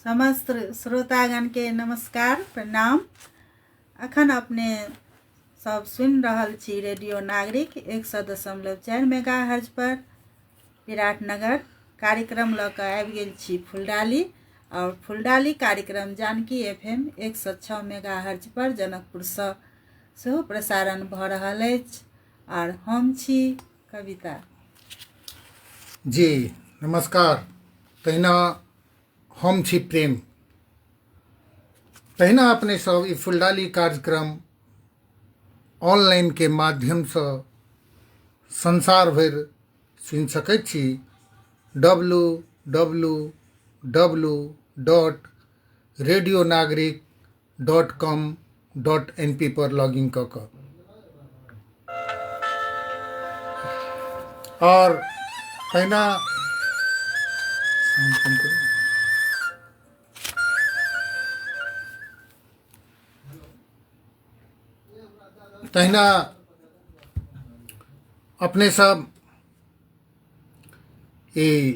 समस्त श्रोतागणके नमस्कार, प्रणाम। अखन अपने सब सुनि रहल छी रेडियो नागरिक 100.4 मेगा हर्ज पर विराटनगर। कार्यक्रम लऽ कऽ आबि गेल छी फुलडाली, और फुलडाली कार्यक्रम जानकी एफएम 106 मेगा हर्ज पर जनकपुरसँ सेहो प्रसारण भऽ रहल अछि। और हम छी कविता जी। नमस्कार। तहिना हम छी प्रेम। तहिना अपने सब ई फुलडाली कार्यक्रम ऑनलाइनके माध्यमसँ संसार भरि सुनि सकैत छी W W W dot radio Nagarik dot com dot N P per log in कऽ कऽ। आओर तहिना साउंड कम करू। तहिना अपने सब ई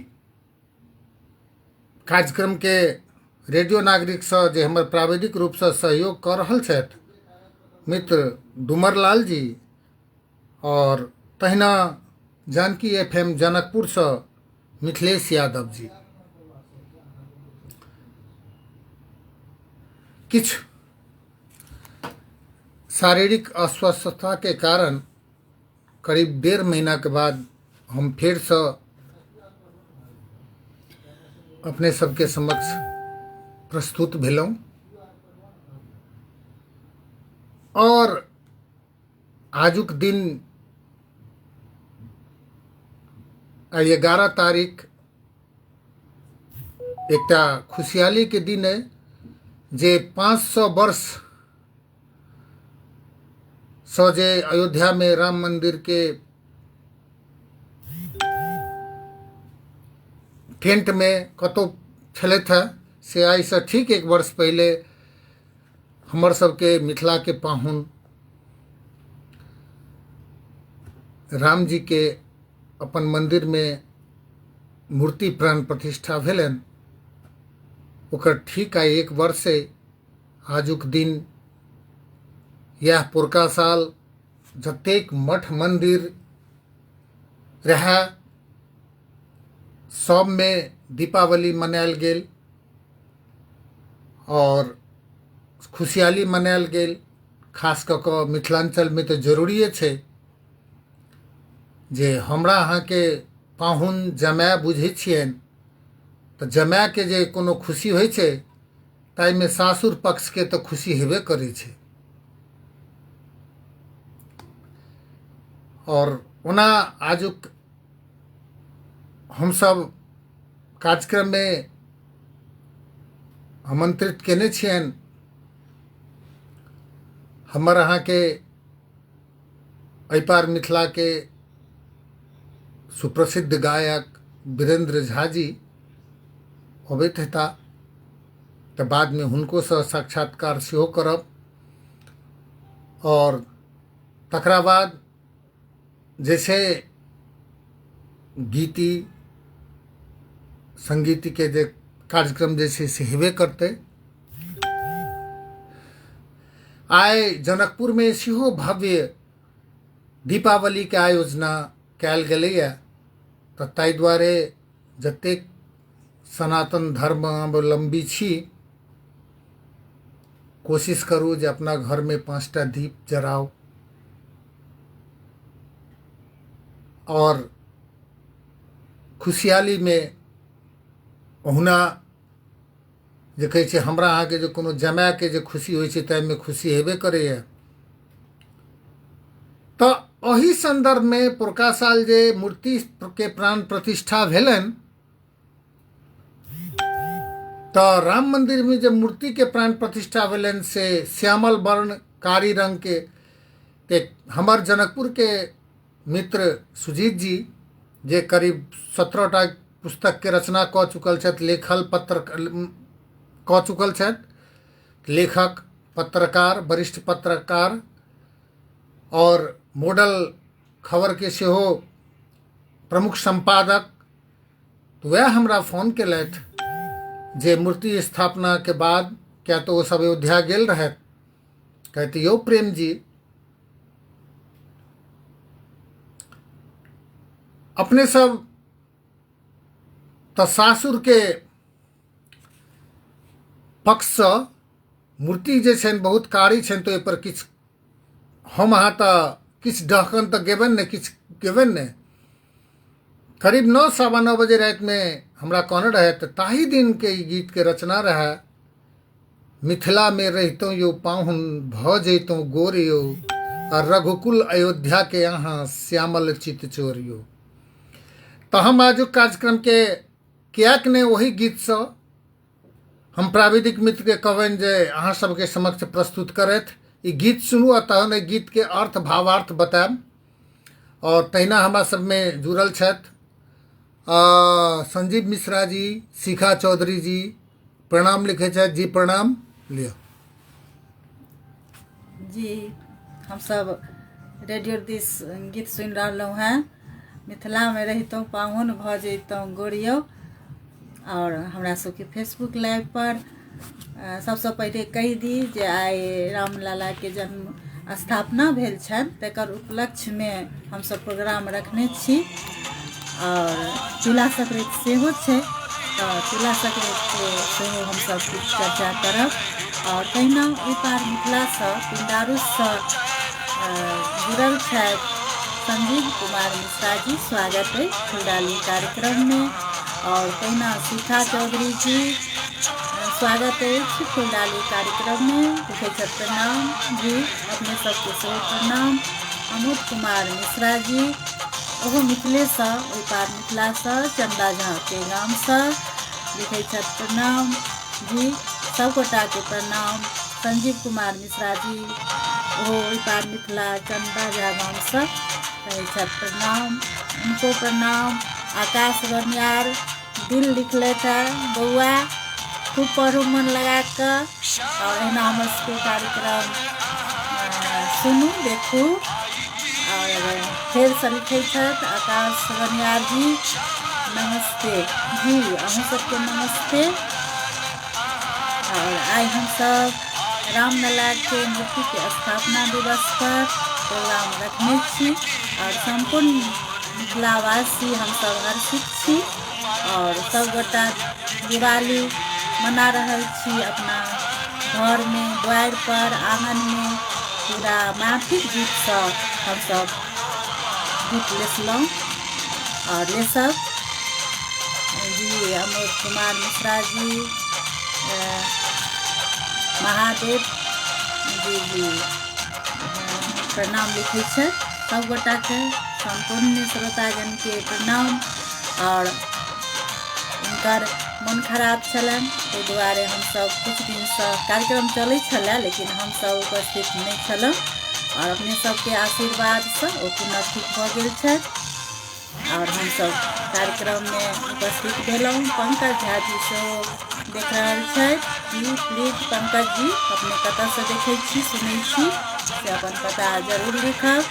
कार्यक्रमके रेडियो नागरिकसँ जे हमर प्राविधिक रूपसँ सहयोग कऽ रहल छथि मित्र डुमरलाल जी, आओर तहिना जानकी एफ एम जनकपुरसँ मिथिलेश यादव जी। किछु शारीरिक अस्वस्थताके कारण करीब 1.5 महीनाके बाद हम फेरसँ अपने सबके समक्ष प्रस्तुत भेलहुँ। और आजुक दिन आइ 11 तारीख एकटा खुशहालीके दिन अइ जे 500 वर्ष सँ जे अयोध्यामे राम मन्दिरके टेंटमे कतहु छलथि हेँ, से आइसँ ठीक 1 वर्ष पहिले हमर सबके मिथिलाके पाहुन राम जीके अपन मन्दिरमे मूर्ति प्राण प्रतिष्ठा भेलनि। ओकर ठीक आइ 1 वर्ष अइ आजुक दिन। इएह पुरका साल जतेक मठ मन्दिर रहए सबमे दीपावली मनायल गेल और खुशहाली मनायल गेल। खास कऽ कऽ मिथिलाञ्चलमे तऽ जरूरिए छै जे हमरा अहाँके पाहुन जमाय बुझै छियनि तऽ जमायके जे कोनो खुशी होइ छै ताहिमे सासुर पक्षके तऽ खुशी हेबे करै छै। आओर ओना आजुक हमसभ कार्यक्रममे आमंत्रित केने छियनि हमर अहाँके एहिपार मिथिलाके सुप्रसिद्ध गायक वीरेंद्र झा जी अबैत हेता, तऽ बादमे हुनकोसँ साक्षात्कार सेहो करब। आओर तकरा बाद जे छै गीति संगीतके जे कार्यक्रम जे छै से हेबे करतै। आइ जनकपुरमे सेहो भव्य दीपावलीके आयोजना कयल गेलैए, तऽ ताहि दुआरे जतेक सनातन धर्मावलम्बी छी कोशिश करू जे अपना घरमे 5टा दीप जराउ और खुशहालीमे ओहुना जे कहै छै हमरा अहाँके जे कोनो जमायके जे खुशी होइ छै ताहिमे खुशी हेबे करैए। तऽ एहि सन्दर्भमे पुरका साल जे मूर्तिके प्राण प्रतिष्ठा भेलनि तऽ राम मन्दिरमे जे मूर्तिके प्राण प्रतिष्ठा भेलनि से श्यामल वर्ण कारी रङ्गके, ते हमर जनकपुरके मित्र सुजीत जी जे करीब 17टा पुस्तकके रचना कऽ चुकल छथि, लेखल पत्र कऽ चुकल छथि, लेखक, पत्रकार, वरिष्ठ पत्रकार और मॉडल खबरके सेहो प्रमुख सम्पादक, वएह हमरा फोन केलथि जे मूर्ति स्थापनाके बाद किया तऽ ओसभ अयोध्या गेल रहथि। कहैत यौ प्रेम जी, अपने सब तऽ सासुरके पक्षसँ मूर्ति जे छनि बहुत कारी छनि, तऽ ओहिपर किछु हम अहाँ तऽ किछु डहकन तऽ गेबनि ने, किछु गेबनि ने। करीब 9:15 बजे रातिमे हमरा कहने रहै, तऽ ताहि दिनके ई गीतके रचना रहै। मिथिलामे रहितहुँ यौ पाहुन भऽ जैतहुँ गोर यौ, आ रघुकुल अयोध्याके अहाँ श्यामल चित चोर यौ। तऽ हम आजुक कार्यक्रमके किएक नहि ओही गीतसँ हम प्राविधिक मित्रके कहबनि जे अहाँ सबके समक्ष प्रस्तुत करथि। ई गीत सुनू आ तहन एहि गीतके अर्थ भावार्थ बतायब। आओर तहिना हमरा सबमे जुड़ल छथि संजीव मिश्रा जी, शिखा चौधरी जी प्रणाम लिखै छथि जी, प्रणाम लिअ जी। हमसब रेडियो दिस गीत सुनि रहलहुँ हेँ, मिथिलामे रहितहुँ पाहुन भऽ जैतहुँ गोरियो। आओर हमरा सबके फेसबुक लाइव पर सबसँ पहिले कहि दी जे आइ रामललाके जन्म स्थापना भेल छनि, तकर उपलक्ष्यमे हमसब प्रोग्राम रखने छी आओर तिला संक्रान्ति सेहो छै, तऽ तिला संक्रान्तिके सेहो हमसब किछु चर्चा करब। आओर तहिना ओहि पार मिथिलासँ पिण्डारूसँ जुड़ल छथि संजीव कुमार मिश्रा जी, स्वागत अछि फुलडाली कार्यक्रममे। आओर तहिना शिखा चौधरी जी, स्वागत अछि फुलडाली कार्यक्रममे, लिखै छथि प्रणाम जी, अपने सबके सेहो प्रणाम। अमोद कुमार मिश्रा जी, ओहो मिथिलेसँ, ओहि पार मिथिलासँ, चन्दा झाके गामसँ, लिखै छथि प्रणाम जी, सबगोटाके प्रणाम। संजीव कुमार मिश्रा जी, ओहो ओहि पार मिथिला चन्दा झा गामसँ, कहै छथि प्रणाम, हुनको प्रणाम। आकाश बनियार दिल लिखलथि हेँ, बौआ खूब पढ़ू मन लगा कऽ आओर एहिना हमर सबके कार्यक्रम सुनू देखू। आओर फेरसँ लिखै छथि आकाश बनियार जी, नमस्ते जी, अहूँ सबके नमस्ते। आओर आइ हमसब रामललाके मूर्तिके स्थापना दिवस पर प्रोग्राम रखने छी आओर सम्पूर्ण मिथिलावासी हमसब हर्षित छी आओर सबगोटा दिवाली मना रहल छी अपना घरमे, द्वारि पर, आङ्गनमे पूरा माटिक दीपसँ हमसब दीप लेसलहुँ आओर लेसब जी। अमोद कुमार मिश्रा जी, महादेव जी जी प्रणाम लिखै छथि सबगोटाके, सम्पूर्ण श्रोतागणके प्रणाम। आओर हुनकर मोन खराब छलनि, ताहि दुआरे हमसब किछु दिनसँ कार्यक्रम चलै छलै लेकिन हमसब उपस्थित नहि छलहुँ आओर अपने सबके आशीर्वादसँ ओ पुनः ठीक भऽ गेल छथि आओर हमसब कार्यक्रममे उपस्थित भेलहुँ। पंकज झा जी सेहो देख रहल छथि जी, प्लीज पंकज जी अपने कतऽसँ देखै छी सुनै छी से अपन पता जरूर लिखब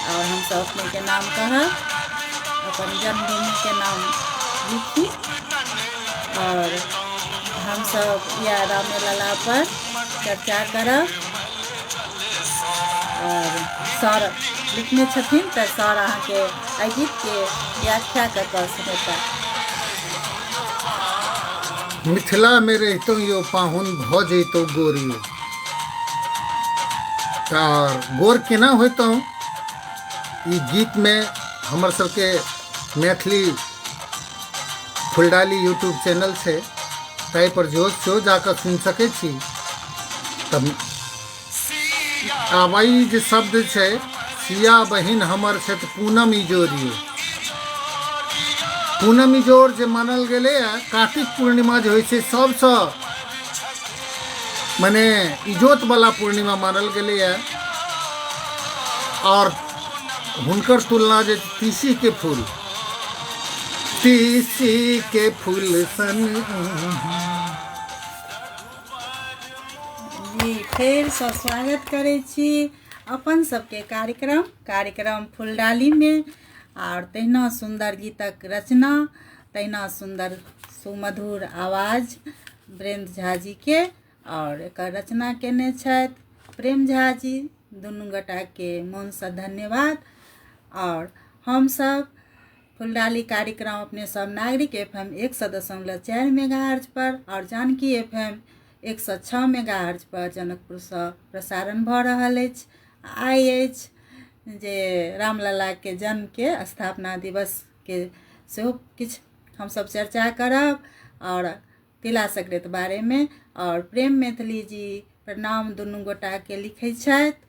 आओर हमसब अपनेके नाम कहब, अपन जन्मभूमिके नाम लिखी। आओर हमसब इएह रामेलला पर चर्चा करब। आओर सर लिखने छथिन तऽ सर अहाँके एहि गीतके व्याख्या कऽ कऽ सुनेता। मिथिलामे रहितहुँ यौ पाहुन भऽ जैतहुँ गोर यौ। तऽ गोर केना होइतहुँ, ई गीतमे हमर सबके मैथिली फुलडाली यूट्यूब चैनल छै, ताहिपर जो सेहो जाकऽ सुनि सकै छी। तऽ आब ई जे शब्द छै, सिया बहिन हमर छथि पूनम इजोरियो, पूनम इजोर जे मानल गेलैए, कार्तिक पूर्णिमा जे होइ छै सबसँ मने इजोतवला पूर्णिमा मानल गेलैए। आओर हुनकर तुलना जे तीसीके फूल, तीसीके फूल सन। जी फेरसँ स्वागत करै छी अपन सबके कार्यक्रम कार्यक्रम फुलडालीमे। आओर तहिना सुन्दर गीतक रचना, तहिना सुन्दर सुमधुर आवाज वीरेंद्र झा जी के, और एकर रचना केने छथि प्रेम झा जी। दुनू गोटाके मोनसँ धन्यवाद। और हमसब फुलडाली कार्यक्रम अपने सब नागरिक FM 100.4 megahertz पर और जानकी FM 106 megahertz पर जनकपुरसँ प्रसारण भऽ रहल अछि। आइ अछि जे रामललाके जन्मके स्थापना दिवसके सेहो किछु हमसब चर्चा करब और तिला संक्रांति बारेमे। और प्रेम मैथिली जी प्रणाम दुनू गोटाके लिखै छथि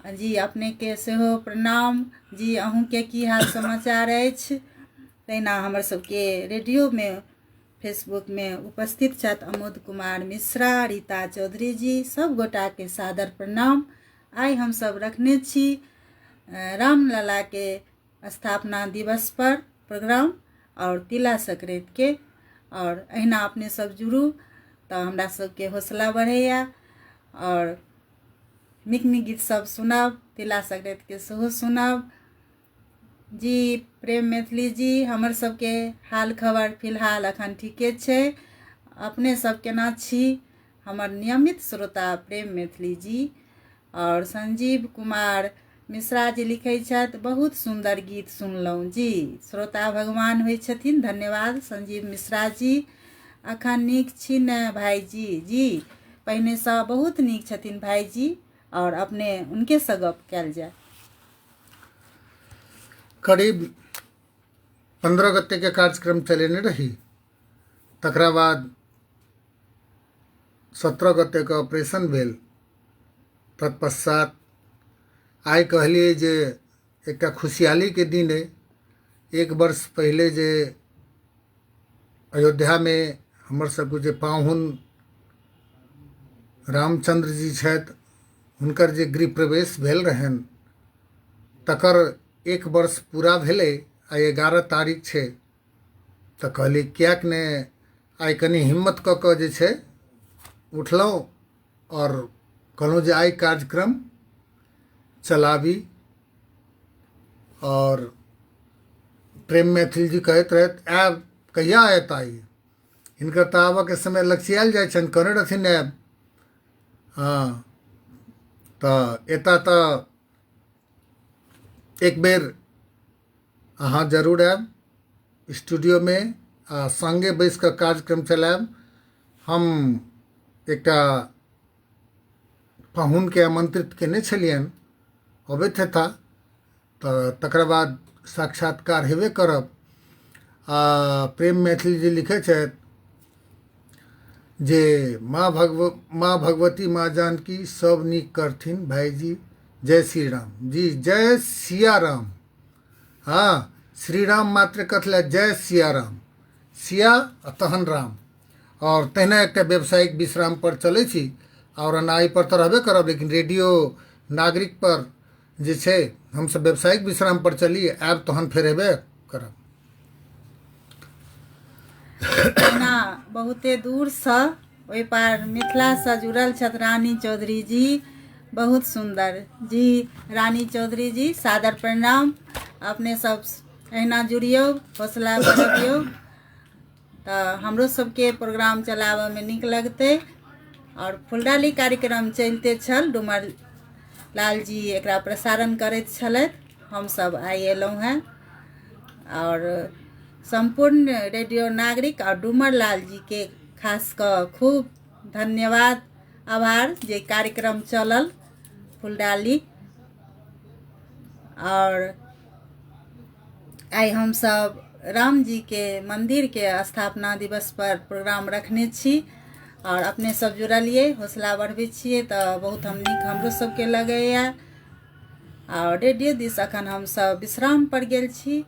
जी, अपनेके सेहो प्रणाम जी। अहूँके की हाल समाचार अछि? तहिना हमर सबके रेडियोमे फेसबुकमे उपस्थित छथि अमोद कुमार मिश्रा, रीता चौधरी जी, सब गोटाके सादर प्रणाम। आइ हमसब रखने छी रामललाके स्थापना दिवस पर प्रोग्राम और तिला संक्रांतिके। और अहिना अपने सब जुड़ू तऽ हमरा सबके हौसला बढ़ैया और नीक नीक गीत सब सुनब, तिला संक्रांतिके सेहो सुनब जी। प्रेम मैथिली जी, हमर सबके हाल खबर फिलहाल अखन ठीके छै, अपने सब केना छी? हमर नियमित श्रोता प्रेम मैथिली जी। और संजीव कुमार मिश्रा जी लिखै छथि, बहुत सुन्दर गीत सुनलहुँ जी। श्रोता भगवान होइ छथिन, धन्यवाद संजीव मिश्रा जी। अखन नीक छी ने भाईजी? जी पहिनेसँ बहुत नीक छथिन भाईजी। और अपने उनकेसँ गप कयल जाय। करीब 15 गते के कार्यक्रम चलेने रही, तकरा बाद 17 गते के ऑपरेशन भेल। तत्पश्चात आइ कहलियै जे एकटा खुशहालीके दिन अइ। एक वर्ष पहिले जे अयोध्यामे हमर सबके जे पाहुन रामचंद्र जी छथि, हुनकर जे गृह प्रवेश भेल रहनि तकर एक वर्ष पूरा भेलै। आइ 11 तारीख छै, तऽ कहलियै किएक नहि आइ कनि हिम्मत कऽ कऽ जे छै उठलहुँ आओर कहलहुँ जे आइ कार्यक्रम चलाबी। आओर प्रेम मैथिल जी कहैत रहथि, आयब कहिया एता ई, हिनकर तऽ आबऽके समय लगचियायल जाइ छनि, कहने रहथिन आयब। हँ तऽ एता तऽ एक बेर अहाँ जरूर आयब स्टूडियोमे आ सङ्गे बैस कऽ कार्यक्रम चलायब। हम एकटा पाहुनके आमन्त्रित केने छलियनि, अबैत हेता तऽ तकर बाद साक्षात्कार हेबे करब। आ प्रेम मैथिल जी लिखै छथि जे माँ भगवती माँ जानकी सब नीक करथिन भाईजी, जय श्री राम जी। जय सिया राम। हाँ, श्री राम मात्र कथला, जय सिया राम, सिया आ तहन राम। और तहिना एकटा व्यावसायिक विश्राम पर चलै छी और एना पर तऽ रहबे करब, लेकिन रेडियो नागरिक पर जे छै हमसब व्यावसायिक विश्राम पर चली, आयब तहन फेर हेबे करब। एना बहुते दूरसँ ओहि पार मिथिलासँ जुड़ल छथि रानी चौधरी जी, बहुत सुन्दर जी। रानी चौधरी जी सादर प्रणाम। अपने सब एहिना जुड़ियौ, हौसला बढ़बियौ तऽ हमरो सबके प्रोग्राम चलाबऽमे नीक लगतै। और फुलडाली कार्यक्रम चलिते छल, डुमर लाल जी एकरा प्रसारण करैत छलथि, हमसब आइ एलहुँ हेँ। और सम्पूर्ण रेडियो नागरिक और डुमर लाल जी के खास कऽ खूब धन्यवाद आभार जे कार्यक्रम चलल फुलडाली। और आइ हमसब राम जी के मंदिर के स्थापना दिवस पर प्रोग्राम रखने छी और अपने सब जुड़लियै, हौसला बढ़बै छियै तऽ बहुत हम नीक हमरो सबके लगैया। और रेडियो दिस अखन हमसब विश्राम पर गेल छी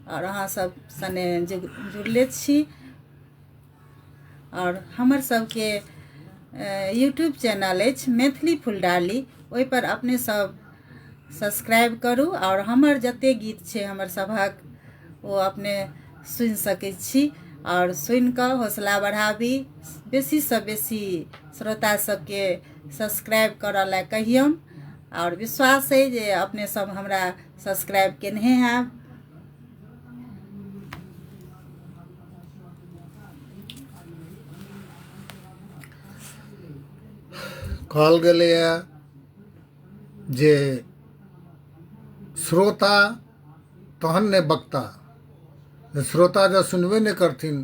और अहाँ सब सने जुड़ले छी। और हमर सबके यूट्यूब चैनल अछि मैथिली फुलडाली, ओहिपर अपने सब सब्सक्राइब करू और हमर जते गीत छै हमर सभक ओ अपने सुनि सकै छी और सुनि कऽ हौसला बढ़ाबी, बेसीसँ बेसी श्रोता सबके सब्सक्राइब करऽ लए कहियौन। और विश्वास अइ जे अपने सब हमरा सब्सक्राइब केनहे हैब। कहल गेलैए जे श्रोता तहन ने वक्ता। श्रोता जँ सुनबे नहि करथिन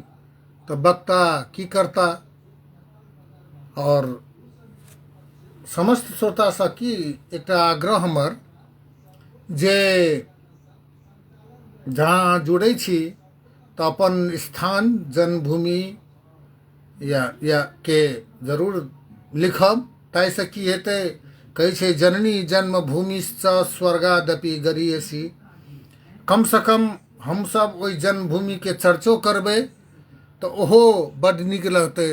तऽ वक्ता की करता। आओर समस्त श्रोतासँ की एकटा आग्रह हमर जे जहाँ अहाँ जुड़ै छी तऽ अपन स्थान जन्मभूमि या या के जरूर लिखब। ताहिसँ की हेतै, कहै छै जननी जन्मभूमिश्च स्वर्गादपि गरीयसी। कमसँ कम हमसभ ओहि जन्मभूमिके चर्चो करबै तऽ ओहो बड्ड नीक लगतै।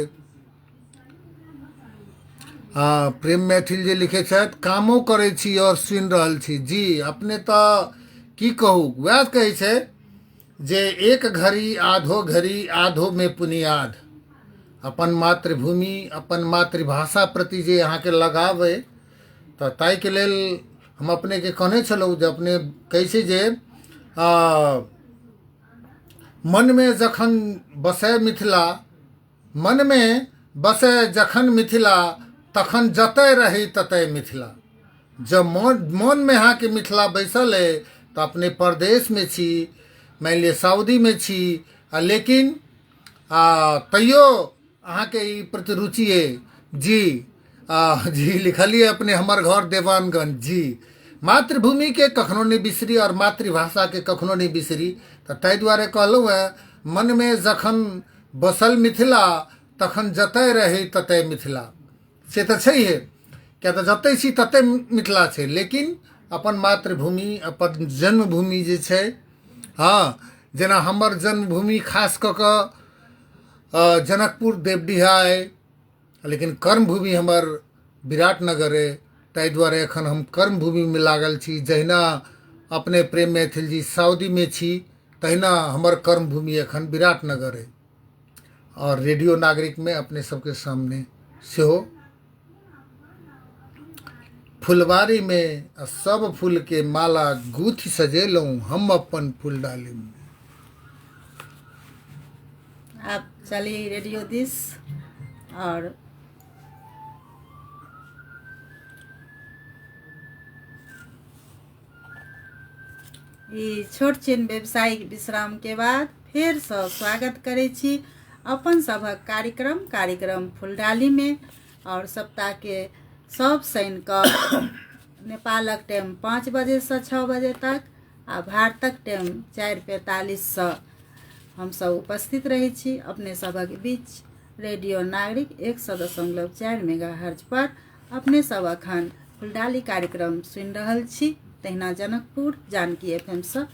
आ प्रेम मैथिल जे लिखै छथि, कामो करै छी आओर सुनि रहल छी। जी अपने तऽ की कहू, वएह कहै छै जे एक घड़ी आधो घड़ी आधो मे पुनियाद। अपन मातृभूमि अपन मातृभाषा प्रति जे अहाँके लगाव अइ तऽ ताहिके लेल हम अपनेके कहने छलहुँ जे अपने कहै छै जे मनमे जखन बसय मिथिला, मनमे बसय जखन मिथिला, तखन जतय रही ततय मिथिला। जँ मोनमे अहाँके मिथिला बैसल अइ तऽ अपने परदेशमे छी, मानि लिअ सऊदीमे छी, आ लेकिन आ तैयो अहाँके ई प्रति रुचि अइ। जी जी लिखलियै अपने, हमर घर देवानगंज। जी मातृभूमिके कखनो नहि बिसरी आओर मातृभाषाके कखनो नहि बिसरी। तऽ ताहि दुआरे कहलहुँ हेँ, मनमे जखन बसल मिथिला तखन जतय रही ततय मिथिला। से तऽ छैहे, किया तऽ जतय छी ततय मिथिला छै, लेकिन अपन मातृभूमि अपन जन्मभूमि जे छै, हँ जेना हमर जन्मभूमि खास कऽ कऽ जनकपुर देवडीहा अइ, लेकिन कर्मभूमि हमर विराटनगर अइ। ताहि दुआरे एखन हम कर्मभूमिमे लागल छी। जहिना अपने प्रेम मैथिल जी सऊदीमे छी, तहिना हमर कर्मभूमि एखन विराटनगर अइ। आओर रेडियो नागरिकमे अपने सबके सामने सेहो फुलवारीमे आ सब फूलके माला गूँथि सजेलहुँ हम अपन फुलडालीमे। आब चली रेडियो दिस आओर ई छोट छिन व्यावसायिक विश्राम के बाद फेरसँ स्वागत करै छी अपन सभक कार्यक्रम कार्यक्रम फुलडालीमे। आओर सप्ताहके सब शनिके नेपालक टाइम 5 बजेसँ 6 बजे तक आ भारतक टाइम 4:45सँ हमसब उपस्थित रहै छी अपने सभक बीच रेडियो नागरिक 100.4 मेगा हर्ज पर। अपने सब अखन फुलडाली कार्यक्रम सुनि रहल छी। तहिना जनकपुर जानकी एफ एम सँ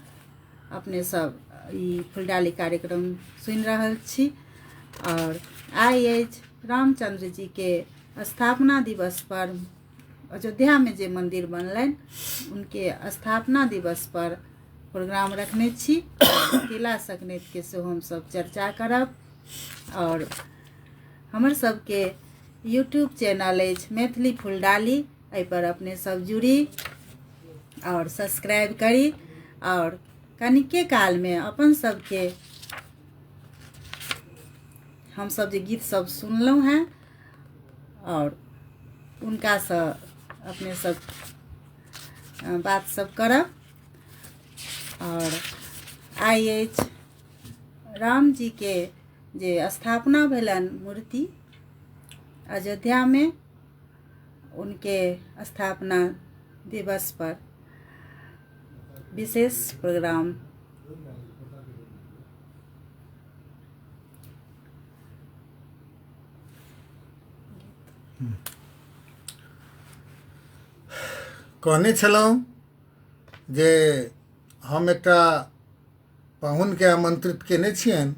अपने सब ई फुलडाली कार्यक्रम सुनि रहल छी। आओर आइ अछि रामचंद्र जी के स्थापना दिवस पर अयोध्या में जे मंदिर बनलनि उनके स्थापना दिवस पर प्रोग्राम रखने छी। तिला संक्रांति के सेहो हमसब चर्चा करब। और हमर सबके यूट्यूब चैनल अछि मैथिली फुलडाली, एहि पर अपने सब जुड़ी और सब्सक्राइब करी। और कनिके कालमे अपन सबके हमसब जे गीत सब सुनलहुँ हेँ और उनकासँ अपने सब बात सब करब। और आइ अछि राम जी के जे स्थापना भेलनि मूर्ति अयोध्या में, उनके स्थापना दिवस पर विशेष प्रोग्राम। कहने छलहुँ जे हम एकटा पाहुनके आमंत्रित केने छियनि,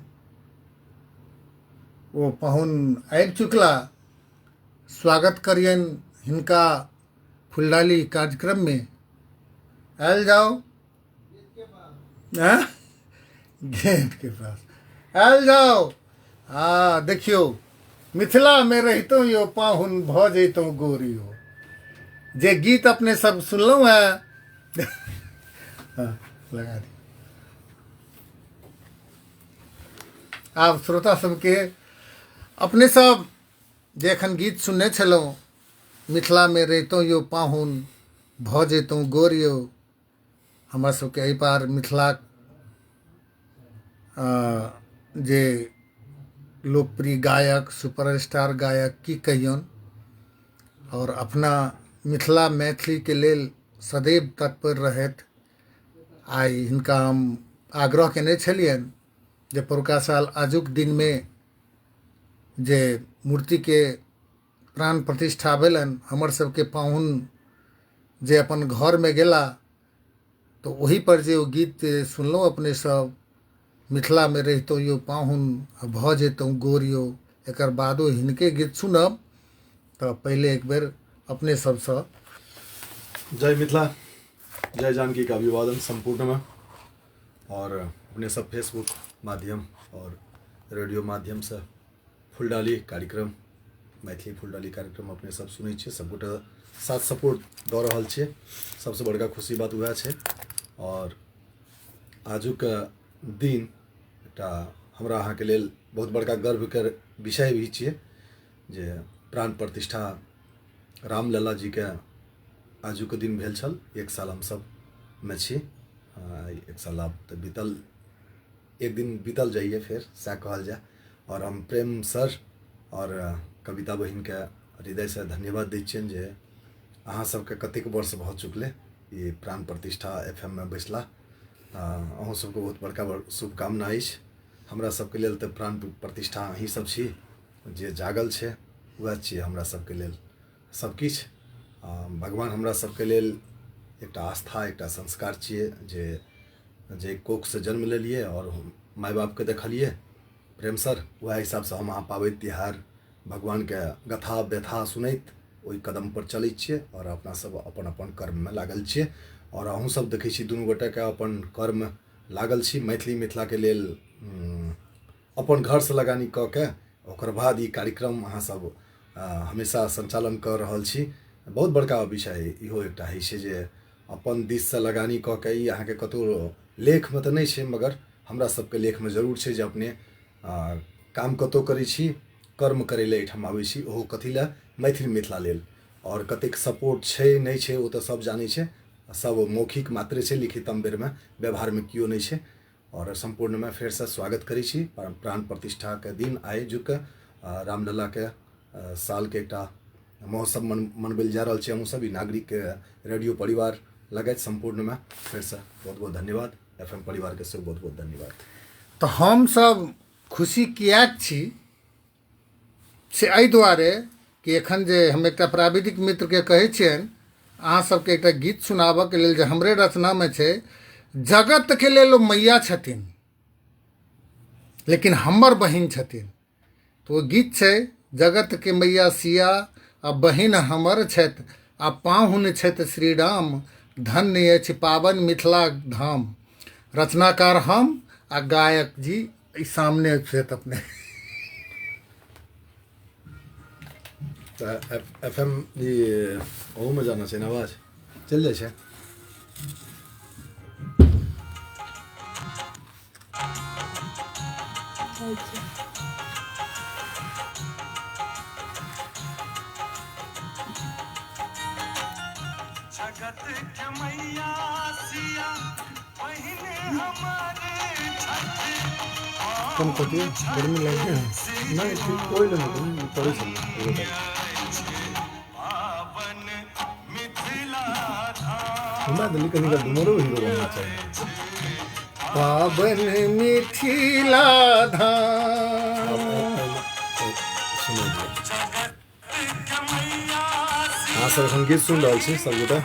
ओ पाहुन आबि चुकला। स्वागत करियनि हिनका फुलडाली कार्यक्रममे। आयल जाओ। आँय? गेट के पास आयल जाओ। हाँ देखियौ, मिथिलामे रहितहुँ यौ पाहुन भऽ जैतहुँ गोरी हो। जे गीत अपने सब सुनलहुँ हेँ, हाँ, लगा दियौ। आब श्रोता सबके अपने सब जे एखन गीत सुनने छलहुँ मिथिलामे रहितहुँ यौ पाहुन भऽ जैतहुँ गोर यौ। हमरा सबके एहि पार मिथिलाक जे लोकप्रिय गायक सुपरस्टार गायक की कहियौन, आओर अपना मिथिला मैथिलीके लेल सदैव तत्पर रहथि। आइ हिनका हम आग्रह केने छलियनि जे परुका साल आजुक दिनमे जे मूर्तिके प्राण प्रतिष्ठा भेलनि, हमर सबके पाहुन जे अपन घरमे गेला तऽ ओहि पर जे ओ गीत सुनलहुँ अपने सब, मिथिलामे रहितहुँ यौ पाहुन आ भऽ जैतहुँ गोर यौ, एकर बादो हिनके गीत सुनब। तऽ पहिले एक बेर अपने सबसँ जय मिथिला जय जानकी का अभिवादन संपूर्ण में, और अपने सब फेसबुक माध्यम और रेडियो माध्यम से फुलडाली कार्यक्रम, मैथिली फुलडाली कार्यक्रम अपने सब सुनै छियै, सबगोटा साथ सपोर्ट दऽ रहल छियै, सबसँ बड़का खुशी बात वएह छै। और आजुक दिन एकटा हमरा अहाँके लेल बहुत बड़का गर्वके विषय भी छियै जे प्राण प्रतिष्ठा रामलला जीके आजुक दिन भेल छल। एक साल हमसब मे छी, एक साल आब तऽ बीतल, एक दिन बीतल जाइए फेर सएह कहल जाय। और हम प्रेम सर और कविता बहिनके हृदयसँ धन्यवाद दै छियनि जे अहाँ सबके कतेक वर्ष भऽ चुकलै ई प्राण प्रतिष्ठा एफ एम मे बैसला। अहूँ सबके बहुत बड़का शुभकामना अछि। हमरा सबके लेल तऽ प्राण प्रतिष्ठा अहीं सब छी, जे जागल छै वएह छियै हमरा सबके लेल सबकिछु। भगवान हमरा सबके लेल एकटा आस्था एकटा संस्कार छियै जे जे कोखसँ जन्म लेलियै आओर माय बापके देखलियै प्रेम सर, वएह हिसाबसँ हम अहाँ पाबनि तिहार भगवानके गाथा व्यथा सुनैत ओहि कदमपर चलै छियै आओर अपना सब अपन अपन कर्ममे लागल छियै। आओर अहूँ सब देखै छी दुनू गोटेके अपन कर्म लागल छी, मैथिली मिथिलाके लेल अपन घरसँ लगानी कऽ के ओकर बाद ई कार्यक्रम अहाँ सब हमेशा सञ्चालन कऽ रहल छी। बहुत बड़का विषय इहो एकटा होइ छै जे अपन दिससँ लगानी कऽ के ई अहाँके कतहु लेखमे तऽ नहि छै, मगर हमरा सबके लेखमे जरूर छै जे अपने काम कतहु करै छी, कर्म करै लए एहिठाम आबै छी, ओहो कथी लए, मैथिली मिथिला लेल। आओर कतेक सपोर्ट छै नहि छै ओ तऽ सब जानै छै, सब मौखिक मात्रे छै, लिखितम बेरमे व्यवहारमे केओ नहि छै। आओर सम्पूर्णमे फेरसँ स्वागत करै छी प्राण प्रतिष्ठाके दिन आइ जुक रामललाके सालके एकटा महोत्सव मनबै लए जा रहल छी हमहूँ सब, ई नागरिक रेडियो परिवार लगायत सम्पूर्णमे फेरसँ बहुत बहुत धन्यवाद। एफ एम परिवारके सेहो बहुत बहुत धन्यवाद। तऽ हमसब खुशी किएक छी से एहि दुआरे कि एखन जे हम एकटा प्राविधिक मित्रके कहै छियनि अहाँ सबके एकटा गीत सुनाबऽके लेल जे हमरे रचनामे छै, जगतके लेल ओ मैया छथिन लेकिन हमर बहिन छथिन। तऽ ओ गीत छै जगतके मैया सिया आ बहिन हमर छथि आ पाहुन छथि श्री राम, धन्य अछि पावन मिथिला धाम। रचनाकार हम आ गायक जी ई सामने छथि अपने। तऽ एफ एम ई ओहूमे जाना छै ने, आवाज चलि जाइ छै। जगत के मैया सिया बहिन हमर छथि। कम कऽ दियौ, गर्मी लागि गेल। नहि ठीक, ओहि लए नहि करै छलियै। पावन मिथिला धाम। हमरा दिल्ली कनि डुमरो हीरो बनना चाही। पावन मिथिला धाम। सुनै दियौ। जगत के मैया अहाँ सब एखन गीत सुनि रहल छी सबगोटा।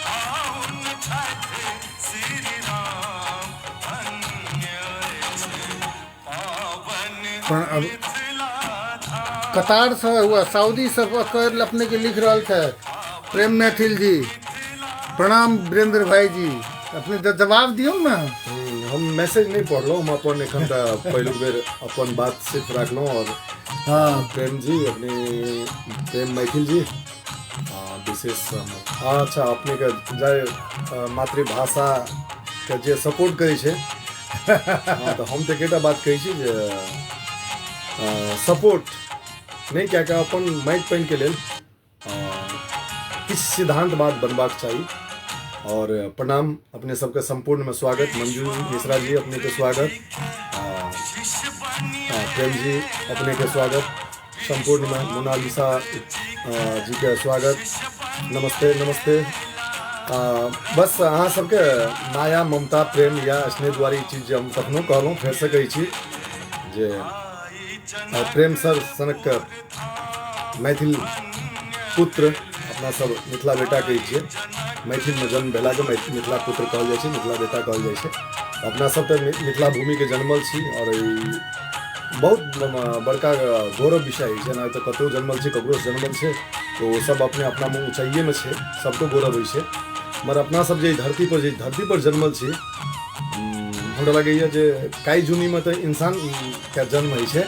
पाहुन छथि श्री राम, धन्य अछि पावन पण अब मिथिला धाम। कतारसँ हुआ सऊदी सब कर अपने के लिख रहल छै प्रेम मैथिल जी, प्रणाम वीरेंद्र भाई जी, अपने तऽ जवाब दियौ ने। हम मैसेज नहि पढ़लहुँ, हम अपन एखन तऽ पहिलुक बेर अपन बात सिर्फ राखलहुँ। और हँ प्रेम जी, अपने प्रेम मैथिल जी विशेष अच्छा अपनेके जाहि मातृभाषाके जे सपोर्ट करै छै, हँ, तऽ हम तऽ एकेटा बात कहै छी जे सपोर्ट नहि कए कऽ अपन माटि पानिके लेल किछु सिद्धान्तवाद बनबाक चाही। आओर प्रणाम अपने सबके सम्पूर्णमे स्वागत। मंजू मिश्रा जी अपनेके स्वागत, प्रेम जी अपनेके स्वागत, सम्पूर्णमे मोनालिसा जीके स्वागत। नमस्ते नमस्ते। बस अहाँ सबके माया ममता प्रेम या स्नेह दुआरे ई चीज जे हम कखनो कहलहुँ फेरसँ कहै छी जे प्रेम सर सनक मैथिल पुत्र अपना सब मिथिला बेटा कहै छियै। मैथिलमे जन्म भेलाके मिथिला पुत्र कहल जाइ छै, मिथिला बेटा कहल जाइ छै। अपना सब तऽ मिथिला भूमिके जन्मल छी आओर ई बहुत बड़का गौरव विषय अछि। जेना तऽ कतहु जन्मल छै, ककरो जन्मल छै तऽ ओ सब अपने अपनामे ऊँचाइएमे छै, सबके गौरव होइ छै। मगर अपना सब जे धरती पर जन्मल छी, हमरा लगैए जे काई जुनीमे तऽ इंसानके जन्म होइ छै।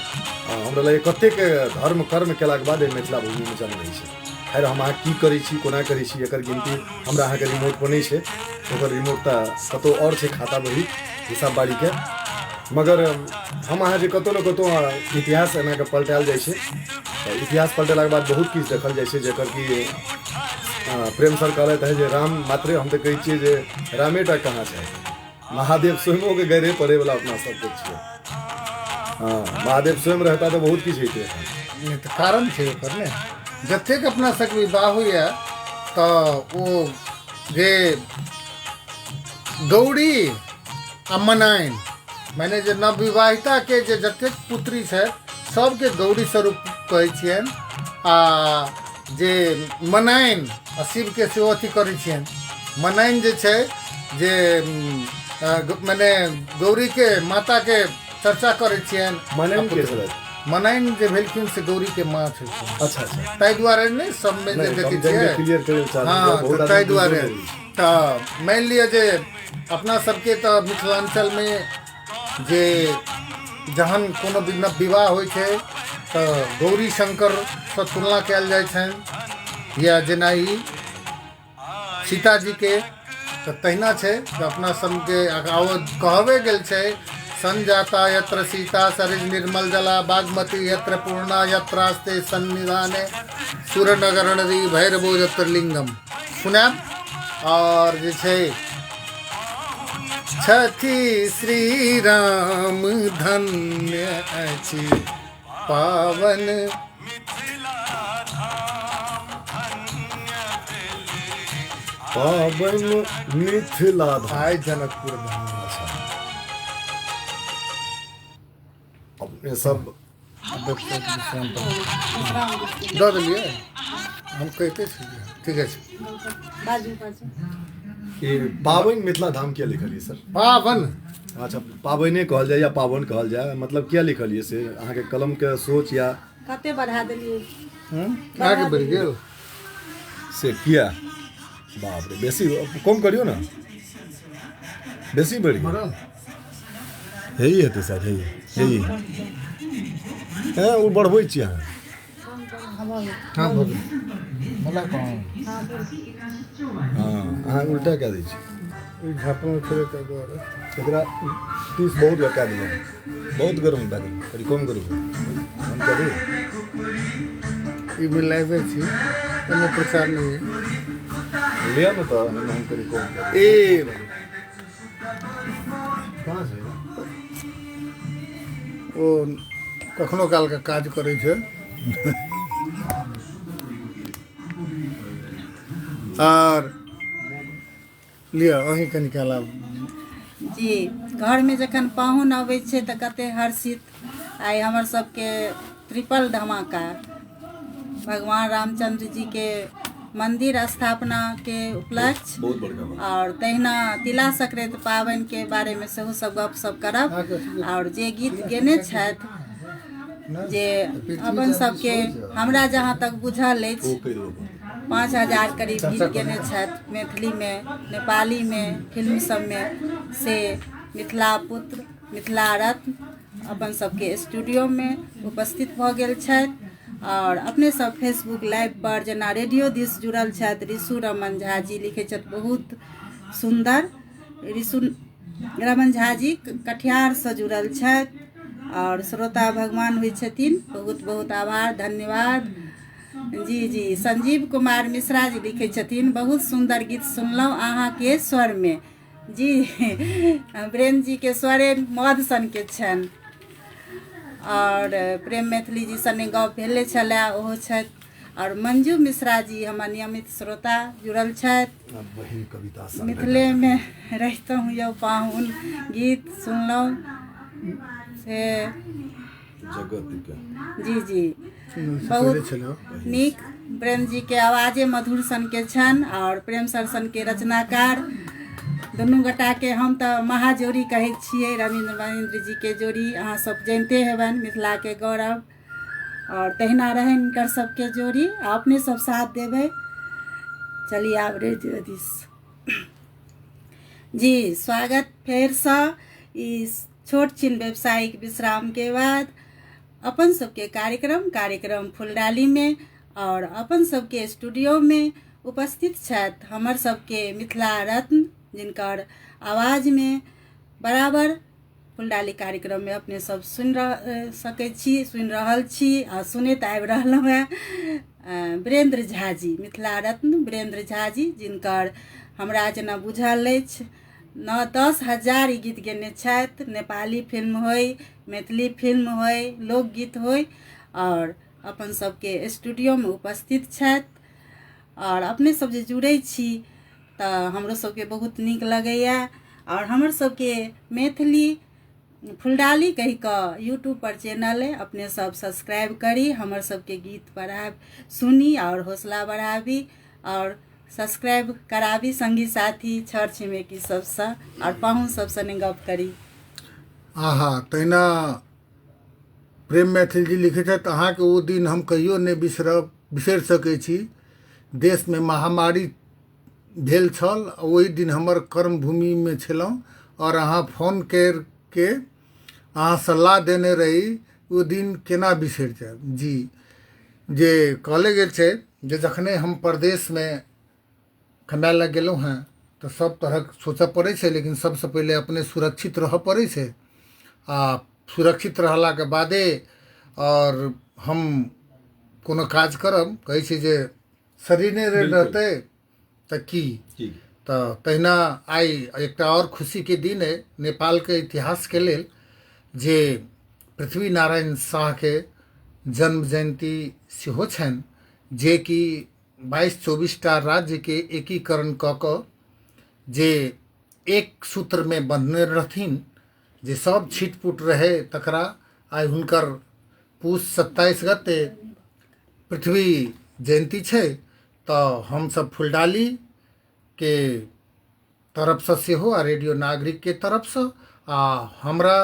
हमरा लगैए कतेक धर्म कर्म केलाके बाद एहि मिथिला भूमिमे जन्म होइ छै। खैर, हम अहाँ की करै छी, कोना करै छी, एकर गिनती हमरा अहाँके रिमोट पर नहि छै। ओकर रिमोट तऽ कतहु आओर छै, खाता बही हिसाब बारीके। मगर हम अहाँ जे कतहु ने कतहु इतिहास एनाके पलटायल जाइ छै तऽ इतिहास पलटेलाके बाद बहुत किछु देखल जाइ छै, जकर कि प्रेम सर कहलथि है जे राम मात्रे, हम तऽ कहै छियै जे रामेटा कहाँ छै, महादेव स्वयंोके गैरे पड़ैवला अपना सबके छियै। हँ, महादेव स्वयं रहता तऽ बहुत किछु होइते। नहि तऽ कारण छै ओकर ने, जतेक अपना सबके विवाह होइए तऽ ओ जे गौरी आ मनाइन, माने जे नवविवाहिताके जे जतेक पुत्री छथि सबके गौरी स्वरूप कहै छियनि, आ जे मनाइन आ शिवके सेहो अथी करै छियनि। मनाइन जे छै जे मने गौरीके माताके चर्चा करै छियनि। मनाइन के छलथि? मनाइन जे भेलखिन से गौरीके माँ छलखिन। अच्छा अच्छा। ताहि दुआरे नहि सबमे जे देखै छियै। क्लियर करै लए चाहलहुँ। हँ, बहुत तऽ आदमी ताहि दुआरे बुझबो नहि। तऽ मानि लिअ जे अपना सबके तऽ मिथिलाञ्चलमे जे जहन कोनो भी नव विवाह होइ छै तऽ गौरी शंकरसँ तुलना कयल जाइ छनि, या जेना ई सीताजीके तऽ तहिना छै। तऽ अपना सबके कहबे गेल छै, संजाता यत्र सीता सरिज निर्मल जला बागमती यत्र पूर्णा यत्रास्ते सन्निधाने सुरनगर नदी भैरवो यत्र लिंगम सुनायब। आओर जे छै छथि श्री राम धन्य अछि पावन पावन मिथिला धाम। आइ जनकपुर धाम। अच्छा, अपने सब दऽ देलियै, हम कहिते छलियै, ठीक अछि। बाजू बाजू। ई पावन मिथिला धाम किया लिखलियै सर? पावन। अच्छा, पाबनि कहल जाय या पावन कहल जाय, मतलब किया लिखलियै से अहाँके कलमके सोच या कते बढ़ा देलियै? आगे बढ़ि गेल। से किया? बाप रे, बेसी कम करियौ ने, बेसी बढ़ि गेल। बढ़ल। हे हेतै शायद, हे हे हे ओ बढ़बै छी अहाँ। हँ, भऽ गेल भला कहाँ। हँ, अहाँ उल्टा कए दै छी। ई झाँपल छलै ताहि दुआरे। एकरा 30 बहुत कए देलहुँ, बहुत गरम भए गेल, कनि कम करू, हम करू। ई मिलाइबे छी, एहिमे प्रचार नहि अइ। लिअ ने तऽ एहिमे हम कनि कम करू। ई कहाँ छै? ओ कखनो कालके काज करै छै। आर लिअ, अहीं कनि काल आब। जी, घरमे जखन पाहुन अबै छै तऽ कते हर्षित। आइ हमर सबके ट्रिपल धमाका, भगवान रामचंद्र जी के मंदिर स्थापना के उपलक्ष्य बहुत बड़का बात। और तहिना तिला संक्रांति पाबनि के बारे में सेहो सब गप सब करब। और जे गीत गेने छथि जे अपन सबके, हमरा जहाँ तक बुझल अछि ओ कहि देबो। 5000 करीब गीत गेने छथि मैथिलीमे, नेपालीमे, फिल्म सबमे, से मिथिला पुत्र मिथिला रत्न अपन सबके स्टूडियोमे उपस्थित भऽ गेल छथि। आओर अपने सब फेसबुक लाइव पर जेना रेडियो दिस जुड़ल छथि ऋषु रमन झा जी, लिखै छथि बहुत सुन्दर। ऋषु रमन झा जी कटिहारसँ जुड़ल छथि। आओर श्रोता भगवान होइ छथिन। बहुत बहुत आभार, धन्यवाद। जी जी, संजीव कुमार मिश्रा जी लिखै छथिन, बहुत सुन्दर गीत सुनलहुँ अहाँके स्वरमे। जी, वीरेन्द्र जीके स्वरे मध सनके छनि। आओर प्रेम मैथिली जी सने गप भेले छलए, ओहो छथि। आओर मंजू मिश्रा जी हमर नियमित श्रोता जुड़ल छथि। बहिन कविता संग मिथिलेमे रहितहुँ यौ पाहुन गीत सुनलहुँ से जगत के। जी जी, बहुत नीक। प्रेम जी के आवाजे मधुर सन के छनि आओर प्रेम सर सन के रचनाकार, दुनू गोटाके हम तऽ महाजोड़ी कहै छियै। रविन्द्र महेन्द्र जी के जोड़ी अहाँ सब जानिते हेबनि, मिथिलाके गौरव, आओर तहिना रहनि हिनकर सबके जोड़ी। आ अपने सब साथ देबै। चलिए आब रेडियो दिस। जी स्वागत फेरसँ ई छोट छिन व्यावसायिक विश्राम के बाद अपन सबके कार्यक्रम कार्यक्रम फुलडाली में। और अपन सबके स्टूडियो में उपस्थित छथि हमर सबके मिथिला रत्न, जिनकर आवाज में बराबर फुलडाली कार्यक्रम में अपने सब सुनि सकै छी, सुनि रहल छी आ सुनैत आबि रहलहुँ हेँ, वीरेंद्र झा जी, मिथिला रत्न वीरेंद्र झा जी, जिनकर हमरा जेना बुझल अछि 9-10 हजार ई गीत गेने छथि। नेपाली फिल्म होय, मैथिली फिल्म होय, लोकगीत होय, और अपन सबके स्टूडियोमे उपस्थित छथि। आओर अपने सब जे जुड़ै छी तऽ हमरो सबके बहुत नीक लगैया। आओर हमर सबके मैथिली फुलडाली कहि कऽ यूट्यूब पर चैनल अइ, अपने सब सब्सक्राइब करी, हमर सबके गीत बढ़ाबी, सुनी आओर हौसला बढ़ाबी आओर सब्सक्राइब कराबी संगी साथी छर छिमेकी सबसँ आओर पाहुन सबसँ ने गप करी। आहा, तहिना प्रेम मैथिल जी लिखै छथि, अहाँके ओ दिन हम कहियो नहि बिसरि सकै छी। देशमे महामारी भेल छल, ओहि दिन हमर कर्मभूमिमे छलहुँ आओर अहाँ फोन करिके अहाँ सलाह देने रही, ओ दिन केना बिसरि जायब। जी, जे कहले गेल छै जे जखने हम परदेशमे कमाय लए गेलहुँ हेँ तऽ सब तरहक सोचऽ पड़ै छै, लेकिन सबसँ पहिले अपने सुरक्षित रहऽ पड़ै छै आ सुरक्षित रहलाके बादे आओर हम कोनो काज करब। कहै छै जे शरीर नहि रहतै तऽ की? तऽ तहिना आइ एकटा आओर खुशीके दिन अइ नेपालके इतिहासके लेल, जे पृथ्वी नारायण शाहके जन्म जयन्ती सेहो छनि, जे कि 22-24 टा राज्यके एकीकरण कऽ कऽ जे एक सूत्रमे बन्हने रहथिन, जे सब छिटपुट रहै तकरा, आइ हुनकर पूस 27 गते पृथ्वी जयन्ती छै। तऽ हमसब फुलडालीके तरफसँ सेहो आ रेडियो नागरिकके तरफसँ आ हमरा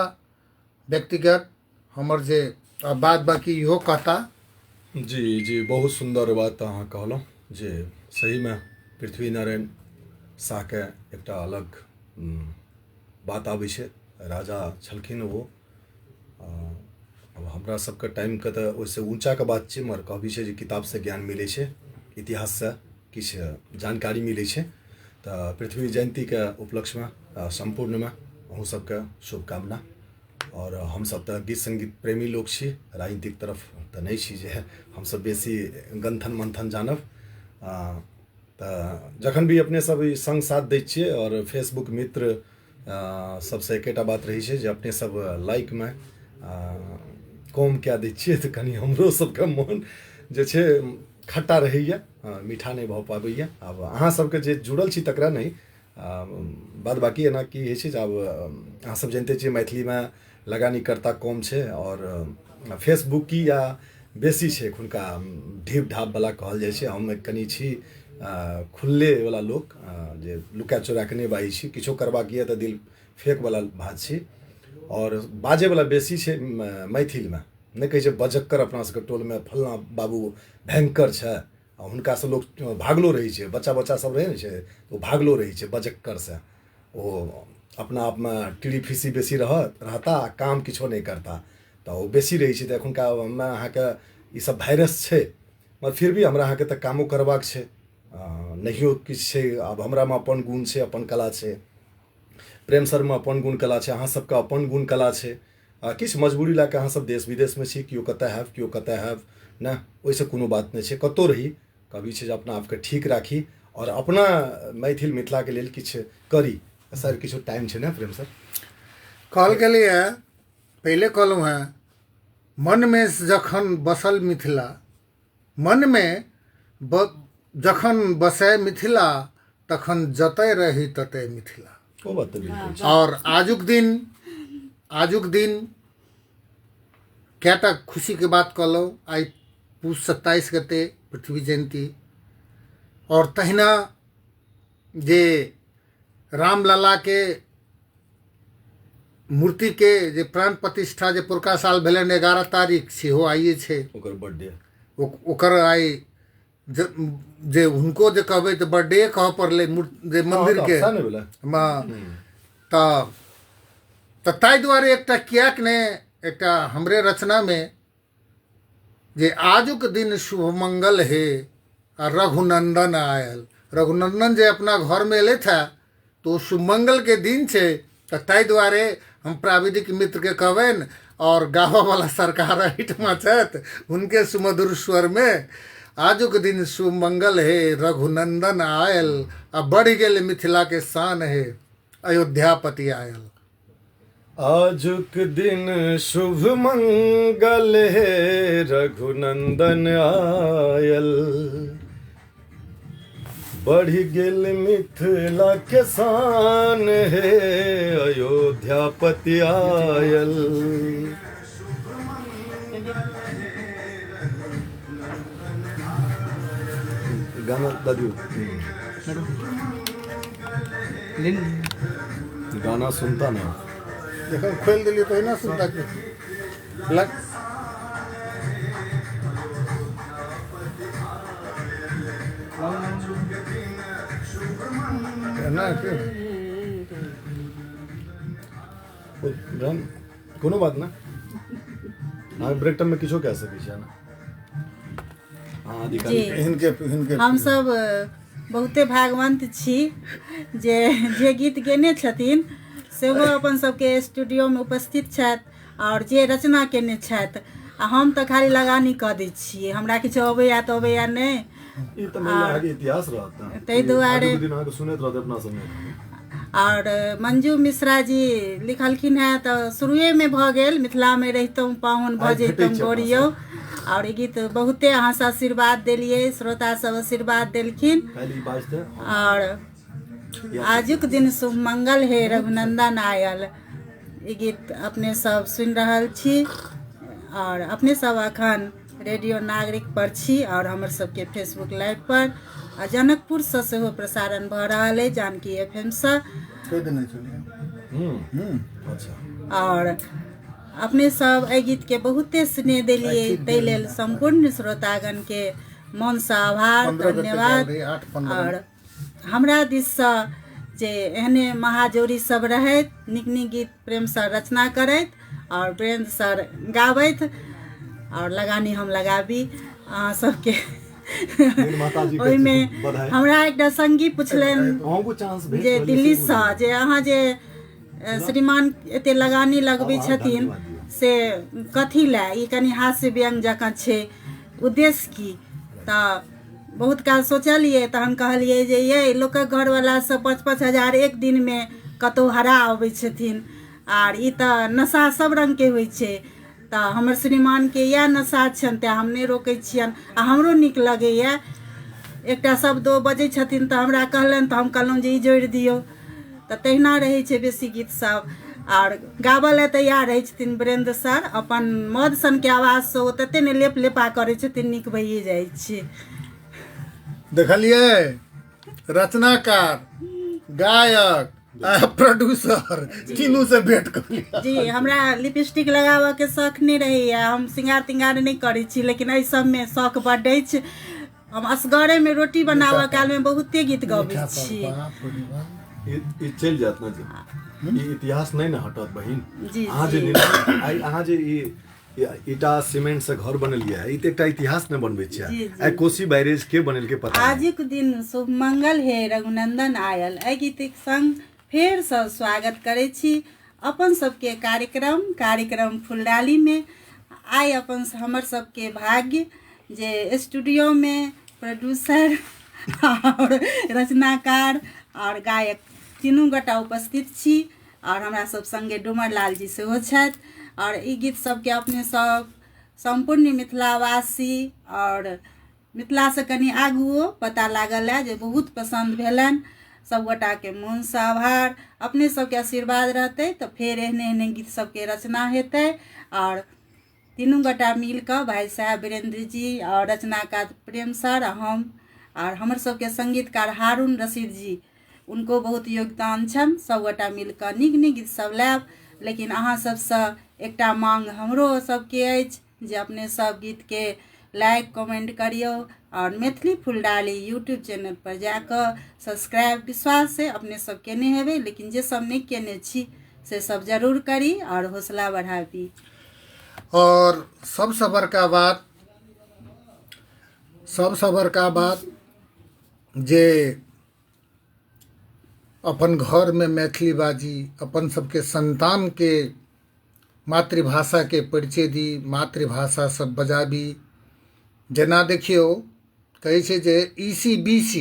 व्यक्तिगत हमर जे बाद बाकी इहो कहता। जी जी, बहुत सुन्दर बात अहाँ कहलहुँ जे सहीमे पृथ्वी नारायण शाहके एकटा अलग बात आबै छै, राजा छलखिन ओ। आब हमरा सबके टाइमके तऽ ओहिसँ ऊँचाके बात छै, मगर कहबी छै जे किताबसँ ज्ञान मिलै छै, इतिहाससँ किछु जानकारी मिलै छै। तऽ पृथ्वी जयन्तीके उपलक्ष्यमे सम्पूर्णमे अहूँ सबके शुभकामना। आओर हमसब तऽ गीत सङ्गीत प्रेमी लोक छी, राजनीतिक तरफ तऽ नहि छी जे हमसब बेसी गन्थन मन्थन जानब। तऽ जखन भी अपने सब ई सङ्ग साथ दै छियै आओर फेसबुक मित्र सबसँ एकेटा बात रहै छै जे अपने सब लाइकमे कम कए दै छियै तऽ कनि हमरो सबके मोन जे छै खट्टा रहैए, मीठा नहि भऽ पाबैए। आब अहाँ सबके जे जुड़ल छी तकरा नहि, बाद बाकी एना की होइ छै जे आब अहाँ सब जनिते छियै मैथिलीमे लगानीकर्ता कम छै आओर फेसबुकी या बेसी छै, एखुनका ढीप ढापवला कहल जाइ छै। हम कनि छी खुल्लेवला लोक, जे लुका चोरा कऽ नहि बाजै छी, किछो करबाक यऽ तऽ दिल फेकवला भात छी आओर बाजैवला बेसी छै मैथिलमे। नहि कहै छै बजक्कर, अपना सबके टोलमे फल्लाँ बाबू भयङ्कर छै आ हुनकासँ लोक भागलो रहै छै, बच्चा बच्चा सब रहै ने छै ओ भागलो रहै छै बजक्करसँ। ओ अपना आपमे टिरी फीसी बेसी रहता आ काम किछो नहि करता, तऽ ओ बेसी रहै छै। तऽ एखुनकामे अहाँके ई सब वायरस छै, मगर फिर भी हमरा अहाँके तऽ कामो करबाक छै, नहियो किछु छै। आब हमरामे अपन गुण छै, अपन कला छै, प्रेम सरमे अपन गुण कला छै, अहाँ सबके अपन गुण कला छै। किछु मजबूरी लए कऽ अहाँसभ देश विदेशमे छी, केओ कतऽ हैब केओ कतऽ हैब ने, ओहिसँ कोनो बात नहि छै। कतहु रही, कभी छै जे अपना आपके ठीक राखी आओर अपना मैथिल मिथिलाके लेल किछु करी। सर किछु टाइम छै ने प्रेम सर? कहल गेलैए, पहिले कहलहुँ हेँ, मनमे जखन बसल मिथिला, मनमे जखन बसय मिथिला तखन जतय रही ततय मिथिला। ओ बात तऽ बिल्कुल छै। आओर आजुक दिन कएटा खुशीके बात कहलहुँ। आइ पूस 27 गते पृथ्वी जयन्ती, आओर तहिना जे रामललाके मूर्तिके जे प्राण प्रतिष्ठा जे पुरका साल भेलनि 11 तारीख, सेहो आइए छै। ओकर बर्थडे, ओकर आइ जे हुनको जे कहबै तऽ बर्थडे कहऽ पड़लै जे मन्दिरके तऽ ताहि दुआरे एकटा किएक नहि एकटा हमरे रचनामे जे आजुक दिन शुभ मंगल हे आ रघुनंदन आयल। रघुनंदन जे अपना घरमे एलथि हे तऽ ओ शुभ मंगलके दिन छै। तऽ ताहि दुआरे हम प्राविधिक मित्रके कहबनि आओर गाबऽवला सरकार एहिठमा छथि, हुनके सुमधुर स्वरमे आजुक दिन शुभ मंगल हे रघुनंदन आयल आ बढ़ि गेल मिथिलाके शान हे अयोध्यापति आयल। आजुक दिन शुभ मंगल हे रघुनंदन आयल, बढ़ि गेल मिथिला के शान हे अयोध्यापति आयल। गाना दादी गाना सुनता ना। जखन खोलि देलियै तऽ ओहिना सुनता कि लग। एना के कोनो बात ना, अहाँ ब्रेक टाइम में किछो कह सकै छियै ना। अहाँ अधिकारी जी। हिनके हिनके हमसभ बहुते भागवंत छी जे जे गीत गेने छथिन सेहो अपन सबके स्टूडियोमे उपस्थित छथि आओर जे रचना केने छथि, आ हम तऽ खाली लगानी कऽ दै छियै, हमरा किछु अबैया तऽ अबैया नहि। ई तऽ मानि लिअ अहाँके इतिहास रहत ने। ताहि ई दुआरे आजुक दिन अहाँके सुनैत रहत अपना सबमे। आओर मंजू मिश्रा जी लिखलखिन हेँ तऽ शुरुएमे भऽ गेल मिथिलामे रहितहुँ पाहुन भऽ आइ भेटै जैतहुँ छै अपना गोरियौ। आओर ई गीत बहुते अहाँसँ आशीर्वाद देलियै, श्रोता सब आशीर्वाद देलखिन। काल्हि ई बाजतै। आओर आजुक दिन शुभ मंगल हे रघुनंदन आयल, ई गीत अपने सब सुनि रहल छी आओर अपने सब अखन रेडियो नागरिक पर छी आओर हमर सबके फेसबुक लाइव पर आ जनकपुरसँ सेहो प्रसारण भऽ रहल अइ जानकी एफ एम सँ। कहि देने छलियै। अच्छा। आओर अपने सब एहि गीतके बहुते स्नेह देलियै, ताहि लेल सम्पूर्ण श्रोतागणके मोनसँ आभार, 15 गते धन्यवाद। गायल रही, 8-15। आओर हमरा दिससँ जे एहने महाजोड़ी सब रहैत, नीक नीक गीत प्रेम सर रचना करैत आओर वीरेन्द्र सर गाबैत आओर लगानी हम लगाबी अहाँ सबके। निर्माताजीके ओहिमे बधाई। हमरा एकटा संगी पुछलनि अहूँको चांस भेट जे रहल अछि दिल्लीसँ से जे अहाँ जे श्रीमान एते लगानी लगबै आब अहाँ छथिन धन्यवाद दियौ। से कथी लए, ई कनि हास्य व्यंग जकाँ छै, उद्देश्य की? तऽ बहुत काल सोचलियै, तहन कहलियै जे ये लोकक घरवला सब 5-5 हजार एक दिनमे कतहु हरा अबै छथिन आर ई तऽ नशा सब रङ्गके होइ छै, तऽ हमर श्रीमानके इएह नशा छनि तेँ हम नहि रोकै छियनि आ हमरो नीक लगैए। एकटा शब्द ओ बजै छथिन तऽ हमरा कहलनि तऽ हम कहलहुँ जे ई जोड़ि दियौ, तऽ तहिना रहै छै बेसी गीत सब। आओर गाबऽ लए तैयार रहै छथिन वीरेन्द्र सर, अपन मध सनके आवाजसँ ओ तते ने लेप लेपा करै छथिन, नीक भइए जाइ छै। देखलियै रचनाकार, गायक आ प्रोड्यूसर तीनू से भेंट कऽ लिअ। जी, हमरा लिपस्टिक लगाबऽके शौक नहि रहैए, हम सिंगार तिंगार नहि करै छी, लेकिन एहि सबमे शौक बड्ड अछि। हम असगरेमे रोटी बनाबऽ कालमे बहुते गीत गबै छी। बाप रे बाप। ई चलि जायत ने जे ई इतिहास नहि ने हटत बहिन। जी, अहाँ जे जी। निर्माण आइ अहाँ जे ई ईटा सीमेंट से घर बनेलियै है, ई तऽ एकटा इतिहास ने बनबै छियै। जी, जी। आइ कोसी बैरेज के बनेलकै पता नहि। आजुक दिन शुभ मंगल हे रघुनंदन आयल, एहि गीतक संग फेरसँ स्वागत करै छी अपन सबके कार्यक्रम कार्यक्रम फुलडालीमे। आइ अपन हमर सबके भाग्य जे स्टूडियोमे प्रोड्यूसर और रचनाकार और गायक तीनू गोटा उपस्थित छी और हमरा सब संगे डुमर लाल जी सेहो छथि। और ई गीत सबके अपने सब सम्पूर्ण मिथिलावासी और मिथिलासँ कनि आगुओ पता लागल है जे बहुत पसन्द भेलनि। सब गोटाके मोनसँ आभार। अपने सबके आशीर्वाद रहतै तऽ फेर एहने एहने गीत सबके रचना हेतै। और तीनू गोटा मिल कऽ भाई साहेब वीरेंद्र जी और रचनाकार प्रेम सर आ हम और हमर सबके संगीतकार हारून रशीद जी, उनको बहुत योगदान छनि। सब गोटा मिल कऽ नीक नीक गीत सब लायब। लेकिन अहाँ सबसँ एकटा मांग हमरो सबके अछि जे अपने सब गीतके लाइक कमेंट करियौ और मैथिली फुलडाली यूट्यूब चैनल पर जाकऽ सब्सक्राइब विश्वास से अपने सब केने हेबै, लेकिन जे सब नहि केने छी से सब जरूर करी और हौसला बढ़ाबी। और सबसँ बड़का बात, सबसँ बड़का बात जे अपन घरमे मैथिली बाजी, अपन सबके संतानके मातृभाषाके परिचय दी, मातृभाषा सब बजाबी। जेना देखियौ कहै छै जे E C B C,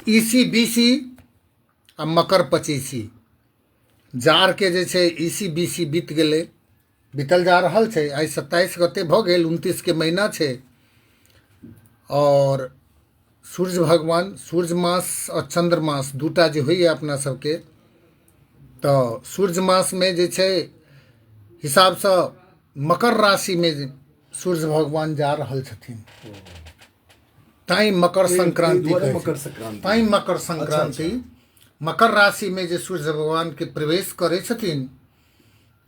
E C B C आ मकर पचीसी, जाड़के जे छै ई सी बी सी बीत गेलै, बीतल जा रहल छै। आइ 27 गते भऽ गेल, 29 के महीना छै। और सूर्य भगवान, सूर्य मास और चंद्र मास दूटा जे होइए अपना सबके, तऽ सूर्य मासमे जे छै हिसाबसँ मकर राशिमे सूर्य भगवान जा रहल छथिन, ताहि मकर संक्रांति दुआरे कहै छै। मकर संक्रांति। ताहि मकर संक्रांति मकर राशिमे जे सूर्य भगवानके प्रवेश करै छथिन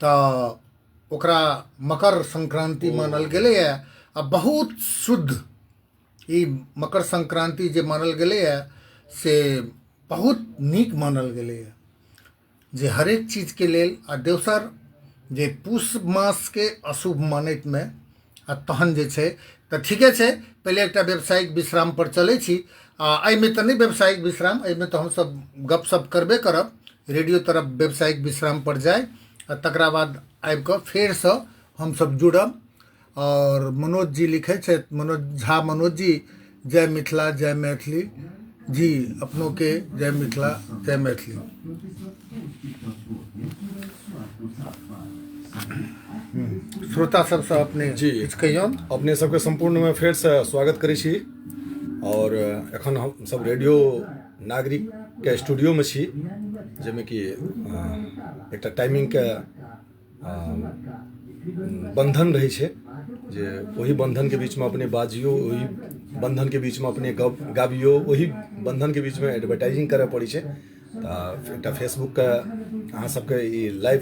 तऽ ओकरा मकर संक्रांति मानल गेलैए। आ बहुत शुद्ध ई मकर संक्रांति जे मानल गेलैए से बहुत नीक मानल गेलैए, जे हरेक चीजके लेल। आ दोसर जे पूस मासके अशुभ मानैतमे आ तहन जे छै तऽ ठीके छै। पहिले एकटा व्यावसायिक विश्राम पर चलै छी। आ एहिमे तऽ नहि व्यावसायिक विश्राम, एहिमे तऽ हमसब गपशप करबे करब। रेडियो तरफ व्यावसायिक विश्राम पर जाय आ तकरा बाद आबि कऽ फेरसँ हमसब जुड़ब। और मनोज जी लिखै छथि, मनोज झा, मनोज जी, जय मिथिला जय मैथिली जी, अपनों के जय मिथिला जय मैथिली। श्रोता सबसँ अपने जी। किछु कहियौ। अपने सबके सम्पूर्णमे फेरसँ स्वागत करै छी। और एखन हम सब रेडियो नागरिकके स्टूडियोमे छी, जाहिमे कि एकटा टाइमिंगके बन्धन रहै छै, जे ओहि बन्धनके बीचमे अपने बाजियौ, ओहि बन्धनके बीचमे अपने गप गाबियौ, ओहि बन्धनके बीचमे एडवर्टाइजिंग करय पड़ै छै। तऽ एकटा फेसबुकके अहाँ सबके ई लाइव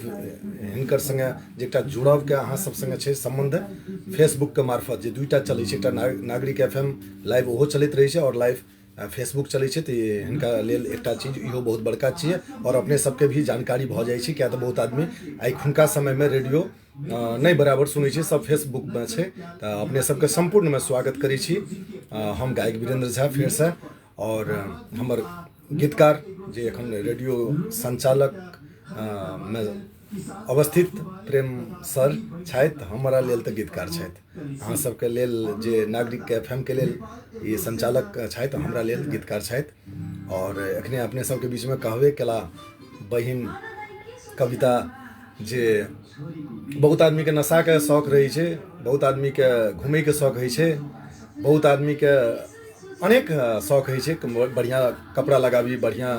हिनकर सङ्गे जे एकटा जुड़ावके अहाँ सब सङ्गे छै सम्बन्ध फेसबुकके मार्फत, जे दुइटा चलै छै, एकटा नागरिक एफ एम लाइव ओहो चलैत रहै छै आओर लाइव फेसबुक चलै छै। तऽ हिनका लेल एकटा चीज इहो बहुत बड़का चीज, आओर अपने सबके भी जानकारी भऽ जाइ छै, किया तऽ बहुत आदमी एखुनका समयमे रेडियो नहि बराबर सुनै छै, सब फेसबुकमे छै। तऽ अपने सबके सम्पूर्णमे स्वागत करै छी। हम गायक वीरेंद्र झा फेरसँ, आओर हमर गीतकार जे एखन रेडियो संचालक मे अवस्थित प्रेम सर छथि, हमरा लेल तऽ गीतकार छथि, अहाँ सबके लेल जे नागरिक एफ एम के लेल ई संचालक छथि, हमरा लेल गीतकार छथि। आओर एखने अपने सबके बीचमे कहबे केला बहिन कविता, जे बहुत आदमीके नशाके शौक रहै छै, बहुत आदमीके घुमैके शौक होइ छै, बहुत आदमीके अनेक शौक होइ छै, बढ़िआँ कपड़ा लगाबी, बढ़िआँ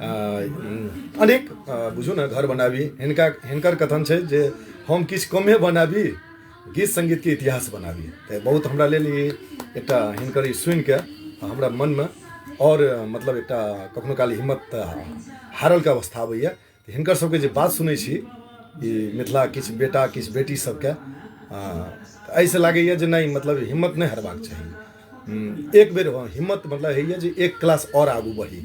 अनेक बुझू ने घर बनाबी। हिनकर कथन छै जे हम किछु कमे बनाबी, गीत सङ्गीतके इतिहास बनाबी। तऽ बहुत हमरा लेल ई एकटा हिनकर ई सुनिके हमरा मनमे आओर मतलब एकटा कखनो काल हिम्मत हारलके अवस्था अबैए। तऽ हिनकर सबके जे बात सुनै छी ई मिथिला किछु बेटा किछु बेटी सबके, तऽ एहिसँ लागैए जे नहि मतलब हिम्मत नहि हारबाक चाही। एक बेर हिम्मत मतलब होइए जे एक क्लास आओर आगू बढ़ी,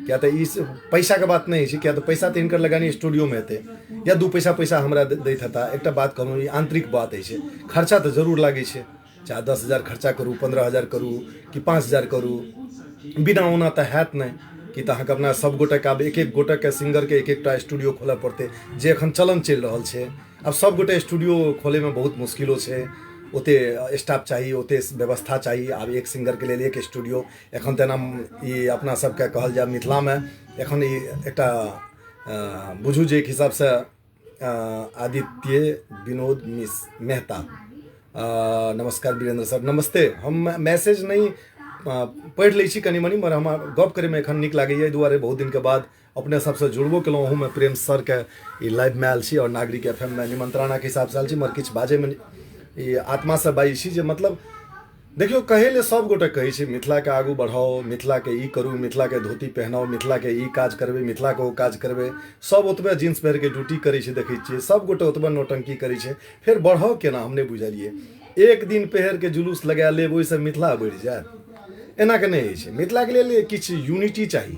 किया तऽ ई पैसाके बात नहि होइ छै, किया तऽ पैसा तऽ हिनकर लगानी स्टूडियोमे हेतै या दू पैसा पैसा हमरा दैत हेता। एकटा बात कहलहुँ, ई आन्तरिक बात होइ छै, खर्चा तऽ जरूर लागै छै, चाहे 10,000 खर्चा करू, 15,000 करू कि 5,000 करू, बिना ओना तऽ हैत नहि, कि तऽ अहाँके अपना सब गोटेके आब एक एक गोटेके सिंगरके एक एकटा स्टूडियो खोलऽ पड़तै, जे एखन चलन चलि रहल छै। आब सब गोटे स्टूडियो खोलैमे बहुत मुश्किलो छै, ओते स्टाफ चाही, ओते व्यवस्था चाही। आब एक सिंगरके लेल एक स्टूडियो एखन तऽ एना ई अपना सबके कहल जाय मिथिलामे एखन ई एकटा बुझू जे एक हिसाबसँ आदित्य विनोद मिस मेहता, नमस्कार वीरेंद्र सर, नमस्ते। हम मैसेज नहि पढ़ि लै छी कनि मनि, मगर हमरा गप करैमे एखन नीक लागैए, एहि दुआरे बहुत दिनके बाद अपने सबसँ जुड़बो केलहुँ। अहूमे प्रेम सरके ई लाइवमे आयल छी आओर नागरिक एफ एम मे निमंत्रणाके हिसाबसँ आयल छी, मगर किछु बाजैमे ई आत्मासँ बाजै छी जे मतलब देखियौ, कहै लए सब गोटे कहै छै मिथिलाके आगू बढ़ाउ, मिथिलाके ई करू, मिथिलाके धोती पहनाउ, मिथिलाके ई काज करबै, मिथिलाके ओ काज करबै। सब ओतबे जींस पहिरके ड्यूटी करै छै, देखै छियै सब गोटे ओतबे नौटंकी करै छै, फेर बढ़ाउ केना हम नहि बुझलियै। एक दिन पहिरके जुलूस लगा लेब ओहिसँ मिथिला बढ़ि जायत, एना के नहि होइ छै। मिथिलाके लेल किछु यूनिटी चाही,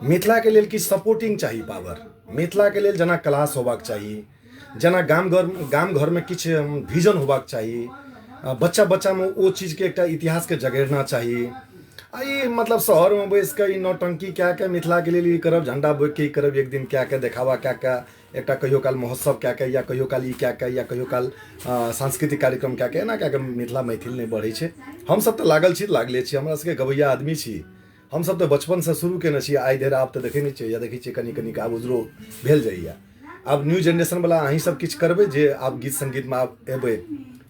मिथिलाके लेल किछु सपोर्टिंग चाही पावर, मिथिलाके लेल जेना क्लास होबाक चाही, जेना गाम घरमे किछु विजन होबाक चाही, बच्चा बच्चामे ओ चीजके एकटा इतिहासके जगेरना चाही। आ ई मतलब शहरमे बैस कऽ ई नौटंकी कए कऽ मिथिलाके लेल ई करब, झण्डा बोइके ई करब, एक दिन कए कऽ देखावा कए कऽ एकटा कहियो काल महोत्सव कए कऽ या कहियो काल ई कए कऽ या कहियो काल सांस्कृतिक कार्यक्रम कए कऽ, एना कए कऽ मिथिला मैथिल नहि बढ़ै छै। हमसब तऽ लागल छी, लागले छी, हमरा सबके गवैया आदमी छी, हमसब तऽ बचपनसँ शुरू केने छी आइ धरि। आब तऽ देखै नहि छियै, या देखै छियै कनि कनि आब उजरो भेल जाइए। आब न्यू जेनरेशनवला अहीं सब किछु करबै जे आब गीत सङ्गीतमे आब एबै।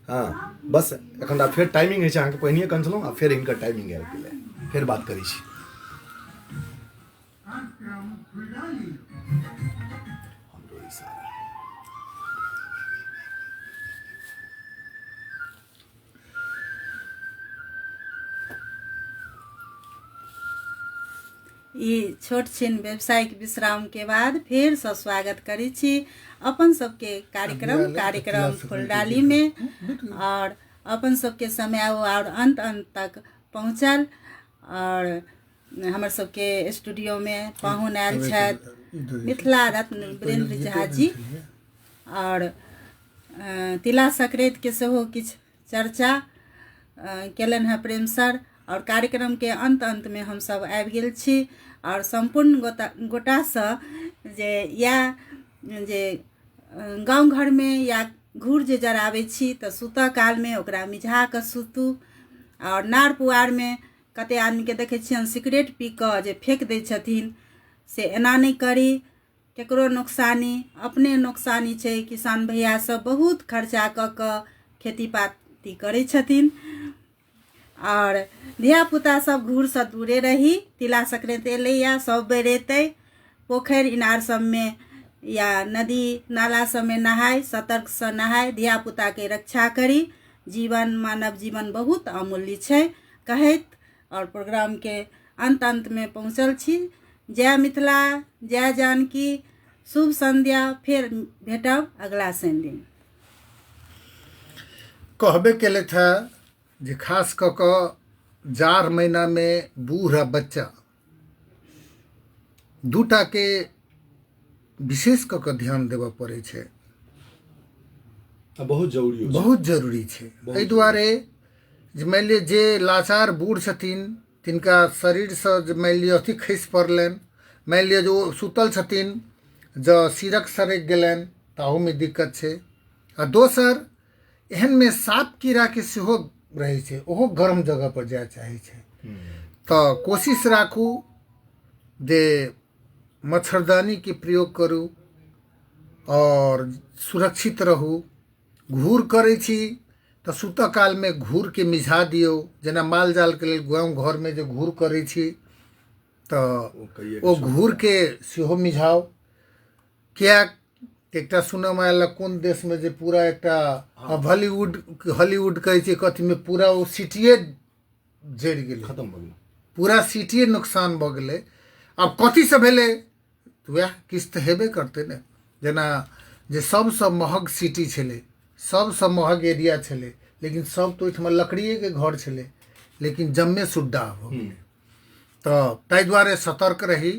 हँ बस एखन आब फेर टाइमिंग होइ छै, अहाँके पहिनहिए कहने छलहुँ, आब फेर हिनकर टाइमिंग आबि गेलै, फेर बात करै छी। हमरो इशारा ई छोट छिन व्यावसायिक विश्राम के बाद फेर से स्वागत करै छी अपन सबके कार्यक्रम कार्यक्रम फुलडाली में। और अपन सबके समय और अंत अंत तक पहुँचल और हमर सबके स्टूडियो में पाहुन आयल छथि मिथिला रत्न वीरेंद्र झा जी और तिला संक्रांति के सेहो किछु चर्चा केलनि हेँ प्रेम सर। आओर कार्यक्रमके अन्त अन्तमे हमसभ आबि गेल छी आओर सम्पूर्ण गोटासँ जे इएह जे गाँव घरमे या घूर जे जराबै छी तऽ सुतऽ कालमे ओकरा मिझा कऽ सुतू। आओर नार पुआरमे कतेक आदमीके देखै छियनि सिगरेट पी कऽ जे फेक दै छथिन, से एना नहि करी, ककरो नोकसानी अपने नोकसानी छै। किसान भैया सब बहुत खर्चा कऽ कऽ खेती पाती करै छथिन। आओर धियापुता सब घूरसँ दूरे रही। तिला संक्रान्ति एलैए, सब बेर एतै, पोखरि इनार सबमे या नदी नाला सबमे नहाय, सतर्कसँ नहाय, धियापुताके रक्षा करी। जीवन मानव जीवन बहुत अमूल्य छै कहैत आओर प्रोग्रामके अन्त अन्तमे पहुँचल छी। जय मिथिला, जय जानकी, शुभ संध्या, फेर भेटब अगला शनि दिन। कहबे केलथि हे जे खास कऽ कऽ जाड़ महीनामे बूढ़ आ बच्चा दूटाके विशेष कऽ कऽ ध्यान देबऽ पड़ै छै। आ बहुत जरूरी छै। बहुत जरूरी छै। एहि दुआरे जे मानि लिअ जे लाचार बूढ़ छथिन तिनका शरीरसँ जे मानि लिअ अथी खसि पड़लनि, मानि लिअ जे ओ सुतल छथिन, जँ सिरक सरकि गेलनि ताहूमे दिक्कत छै। आ दोसर एहनमे साँप कीड़ाके सेहो रहै छै, ओहो गर्म जगहपर जाय चाहै छै। तऽ कोशिश राखू जे मच्छरदानीके प्रयोग करू आओर सुरक्षित रहू। घूर करै छी तऽ सुतऽ कालमे घूरके मिझा दियौ, जेना माल जालके लेल गाँव घरमे जे घूर करै छी तऽ ओ घूरके सेहो मिझाउ। किएक एकटा सुनऽमे आयल कोन देशमे जे पूरा एकटा हॉलीवुड हॉलीवुड कहै छै कथीमे पूरा ओ सिटिए जरि गेलै, खतम भऽ गेलै, पूरा सिटिए नुकसान भऽ गेलै। आब कथीसँ भेलै वएह किछु तऽ हेबे करतै ने। जेना जे सबसँ महग सिटी छलै, सबसँ महग एरिया छलै, लेकिन सब तऽ ओहिठमा लकड़िएके घर छलै, लेकिन जम्मे सुड्डा भऽ गेलै। तऽ ताहि दुआरे सतर्क रही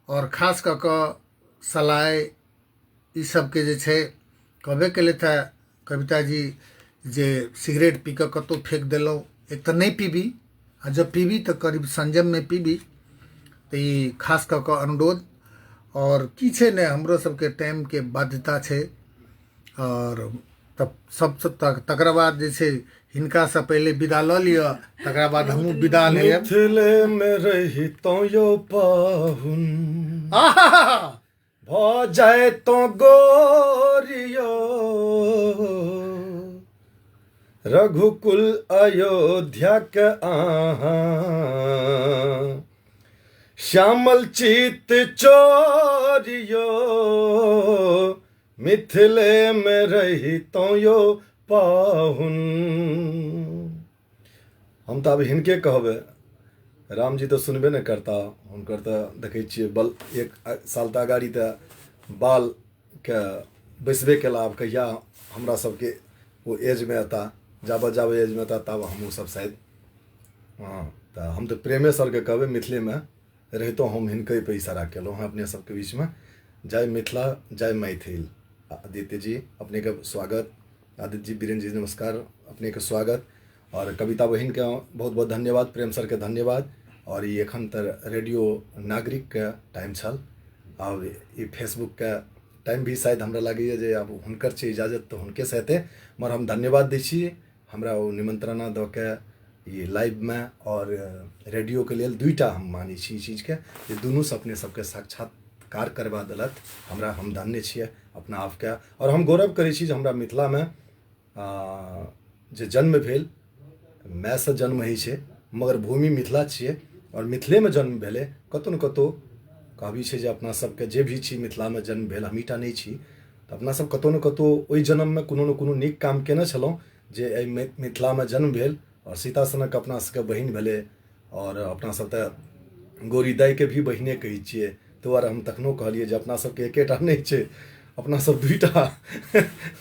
आओर खास कऽ कऽ सलाइ ई सबके जे छै कहबे केलथि हेँ कविता जी जे सिगरेट पी कऽ कतहु फेक देलहुँ, एक तऽ नहि पीबी, आ जब पीबी तऽ करीब संयममे पीबी। तऽ ई खास कऽ कऽ अनुरोध। आओर की छै ने, हमरो सबके टाइमके बाध्यता छै। आओर तब सबसँ तकरा बाद जे छै हिनकासँ पहिले विदा लऽ लिअ, तकरा बाद हमहूँ विदा लेब। मिथिले मे रहितौं यौ पाहुन, आहा! भऽ जाइतौं गोरियो, रघुकुल अयोध्या के अहाँ श्यामल चित चोरियो, मिथिले मे रहितौं यौ पाहुन। हम तऽ आब हिनके कहबै, रामजी तऽ सुनबे नहि करता, हुनकर तऽ देखै छियै बल एक साल तऽ अगाड़ी तऽ बालके बैसबे केला, आब कहिया हमरा सबके ओ एजमे एता, जाबऽ जाबऽ एजमे एता ताबऽ हमहूँ सब शायद। हँ, तऽ हम तऽ प्रेमे सरके कहबै, मिथिलेमे रहितो हम हिनके पर इशारा केलहुँ हँ अपने सबके बीचमे। जय मिथिला, जय मैथिल। आदित्य जी अपनेके स्वागत, आदित्य जी, बीरेन्द्र जी नमस्कार, अपनेके स्वागत। और कविता बहिनके बहुत बहुत धन्यवाद, प्रेम सरके धन्यवाद। और ई एखन तऽ रेडियो नागरिकके टाइम छल, आब ई फेसबुकके टाइम भी शायद हमरा लागैए जे आब हुनकर छै इजाजत तऽ हुनकेसँ हेतै, मगर हम धन्यवाद दै छी हमरा ओ निमंत्रणा दऽ के ई लाइवमे और रेडियोके लेल दुईटा हम मानै छी ई चीजके जे दुनूसँ अपने सबके साक्षात्कार करबा देलथि हमरा, हम धन्य छियै अपना आपके। और हम गौरव करै छी जे हमरा मिथिलामे जे जन्म भेल, मायसँ जन्म होइ छै मगर भूमि मिथिला छियै और मिथिलेमे जन्म भेलै। कतहु ने कतहु कहबी छै जे अपना सबके जे भी छी मिथिलामे जन्म भेल, हमहीँ टा नहि छी, तऽ अपना सब कतहु ने कतहु ओहि जन्ममे कोनो ने कोनो नीक काम केने छलहुँ जे एहि मिथिलामे जन्म भेल और सीता सनक अपना सबके बहिन भेलै। और अपना सब तऽ गौरी दाइके भी बहिने कहै छियै, ताहि दुआरे हम तखनो कहलियै जे अपना सबके एकेटा नहि छै, अपना सब दुईटा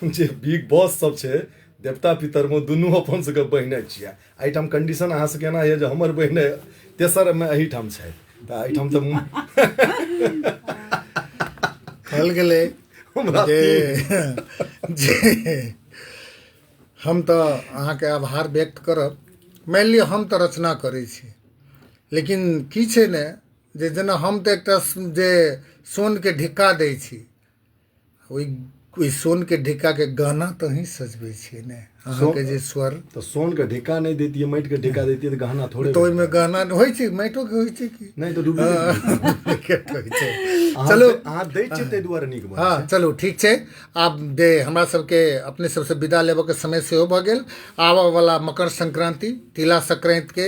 जे बिग बॉस सब छै देवता पितरमे दुनू अपन सबके बहिने छियै। एहिठाम कंडीशन अहाँ सबके एना यऽ जे हमर बहिने तेसरमे एहिठाम छथि, तऽ एहिठाम तऽ कहल गेलै जे जे हम तऽ अहाँके आभार व्यक्त करब। मानि लिअ हम तऽ रचना करै छी, लेकिन की छै ने जे जेना हम तऽ एकटा जे सोनके ढिक्का दै छी, ओहि सोनके ढिक्काके गहना तऽ अहीँ सजबै छियै ने, अहाँके जे स्वर। तऽ सोनके ढिक्का नहि दैतियै, माटिके ढिक्का दैतियै तऽ गहना थोड़े तऽ ओहिमे गहना होइ छै, माटिओके होइ छै कि नहि? तऽ डुप्लीकेट होइ छै। चलू अहाँ दै छियै ताहि दुआरे नीक। हँ चलू ठीक छै, आब जे हमरा सबके अपने सबसँ विदा लेबऽके समय सेहो भऽ गेल। आबऽवला मकर संक्रांति, तिला संक्रांतिके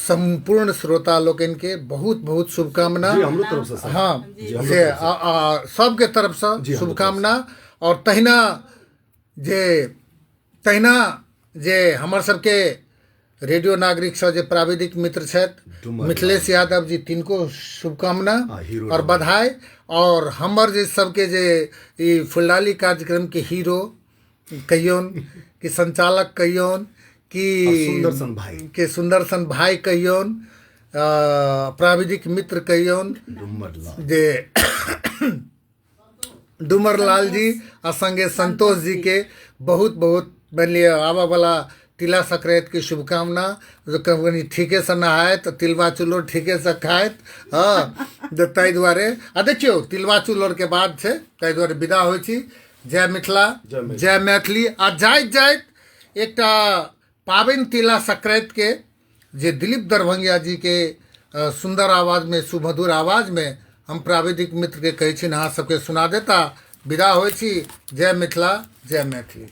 सम्पूर्ण श्रोता लोकनिके बहुत बहुत शुभकामना। हँ से सबके तरफसँ शुभकामना। और तहिना जे हमर सबके रेडियो नागरिकसँ जे प्राविधिक मित्र छथि मिथिलेश यादव जी, तिनको शुभकामना और बधाई। और हमर जे सबके जे ई फुलडाली कार्यक्रमके हीरो कहियौन कि संचालक कहियौन कि सुंदर भाई के सुंदर सन भाई कहियौन, प्राविधिक मित्र कहियौन जे डुमर लाल जी आ संगे संतोष जी के बहुत बहुत मानि लिअ आबऽवला तिला संक्रांतिके शुभकामना। कनि ठीकेसँ नहायत, तिलवा चूल्हो ठीकेसँ खायत। हँ ताहि दुआरे आ देखियौ तिलवा चूल्होरके बाद छै, ताहि दुआरे विदा होइ छी। जय मिथिला, जय मैथिली। आ जाइत जाइत एकटा पाबनि तिला संक्रांतिके जे दिलीप दरभंगिया जी के सुंदर आवाज में, सुमधुर आवाज में हम प्राविधिक मित्र के कहै छियनि अहाँ सबके सुना देता। विदा होइ छी। जय मिथिला, जय मैथिली।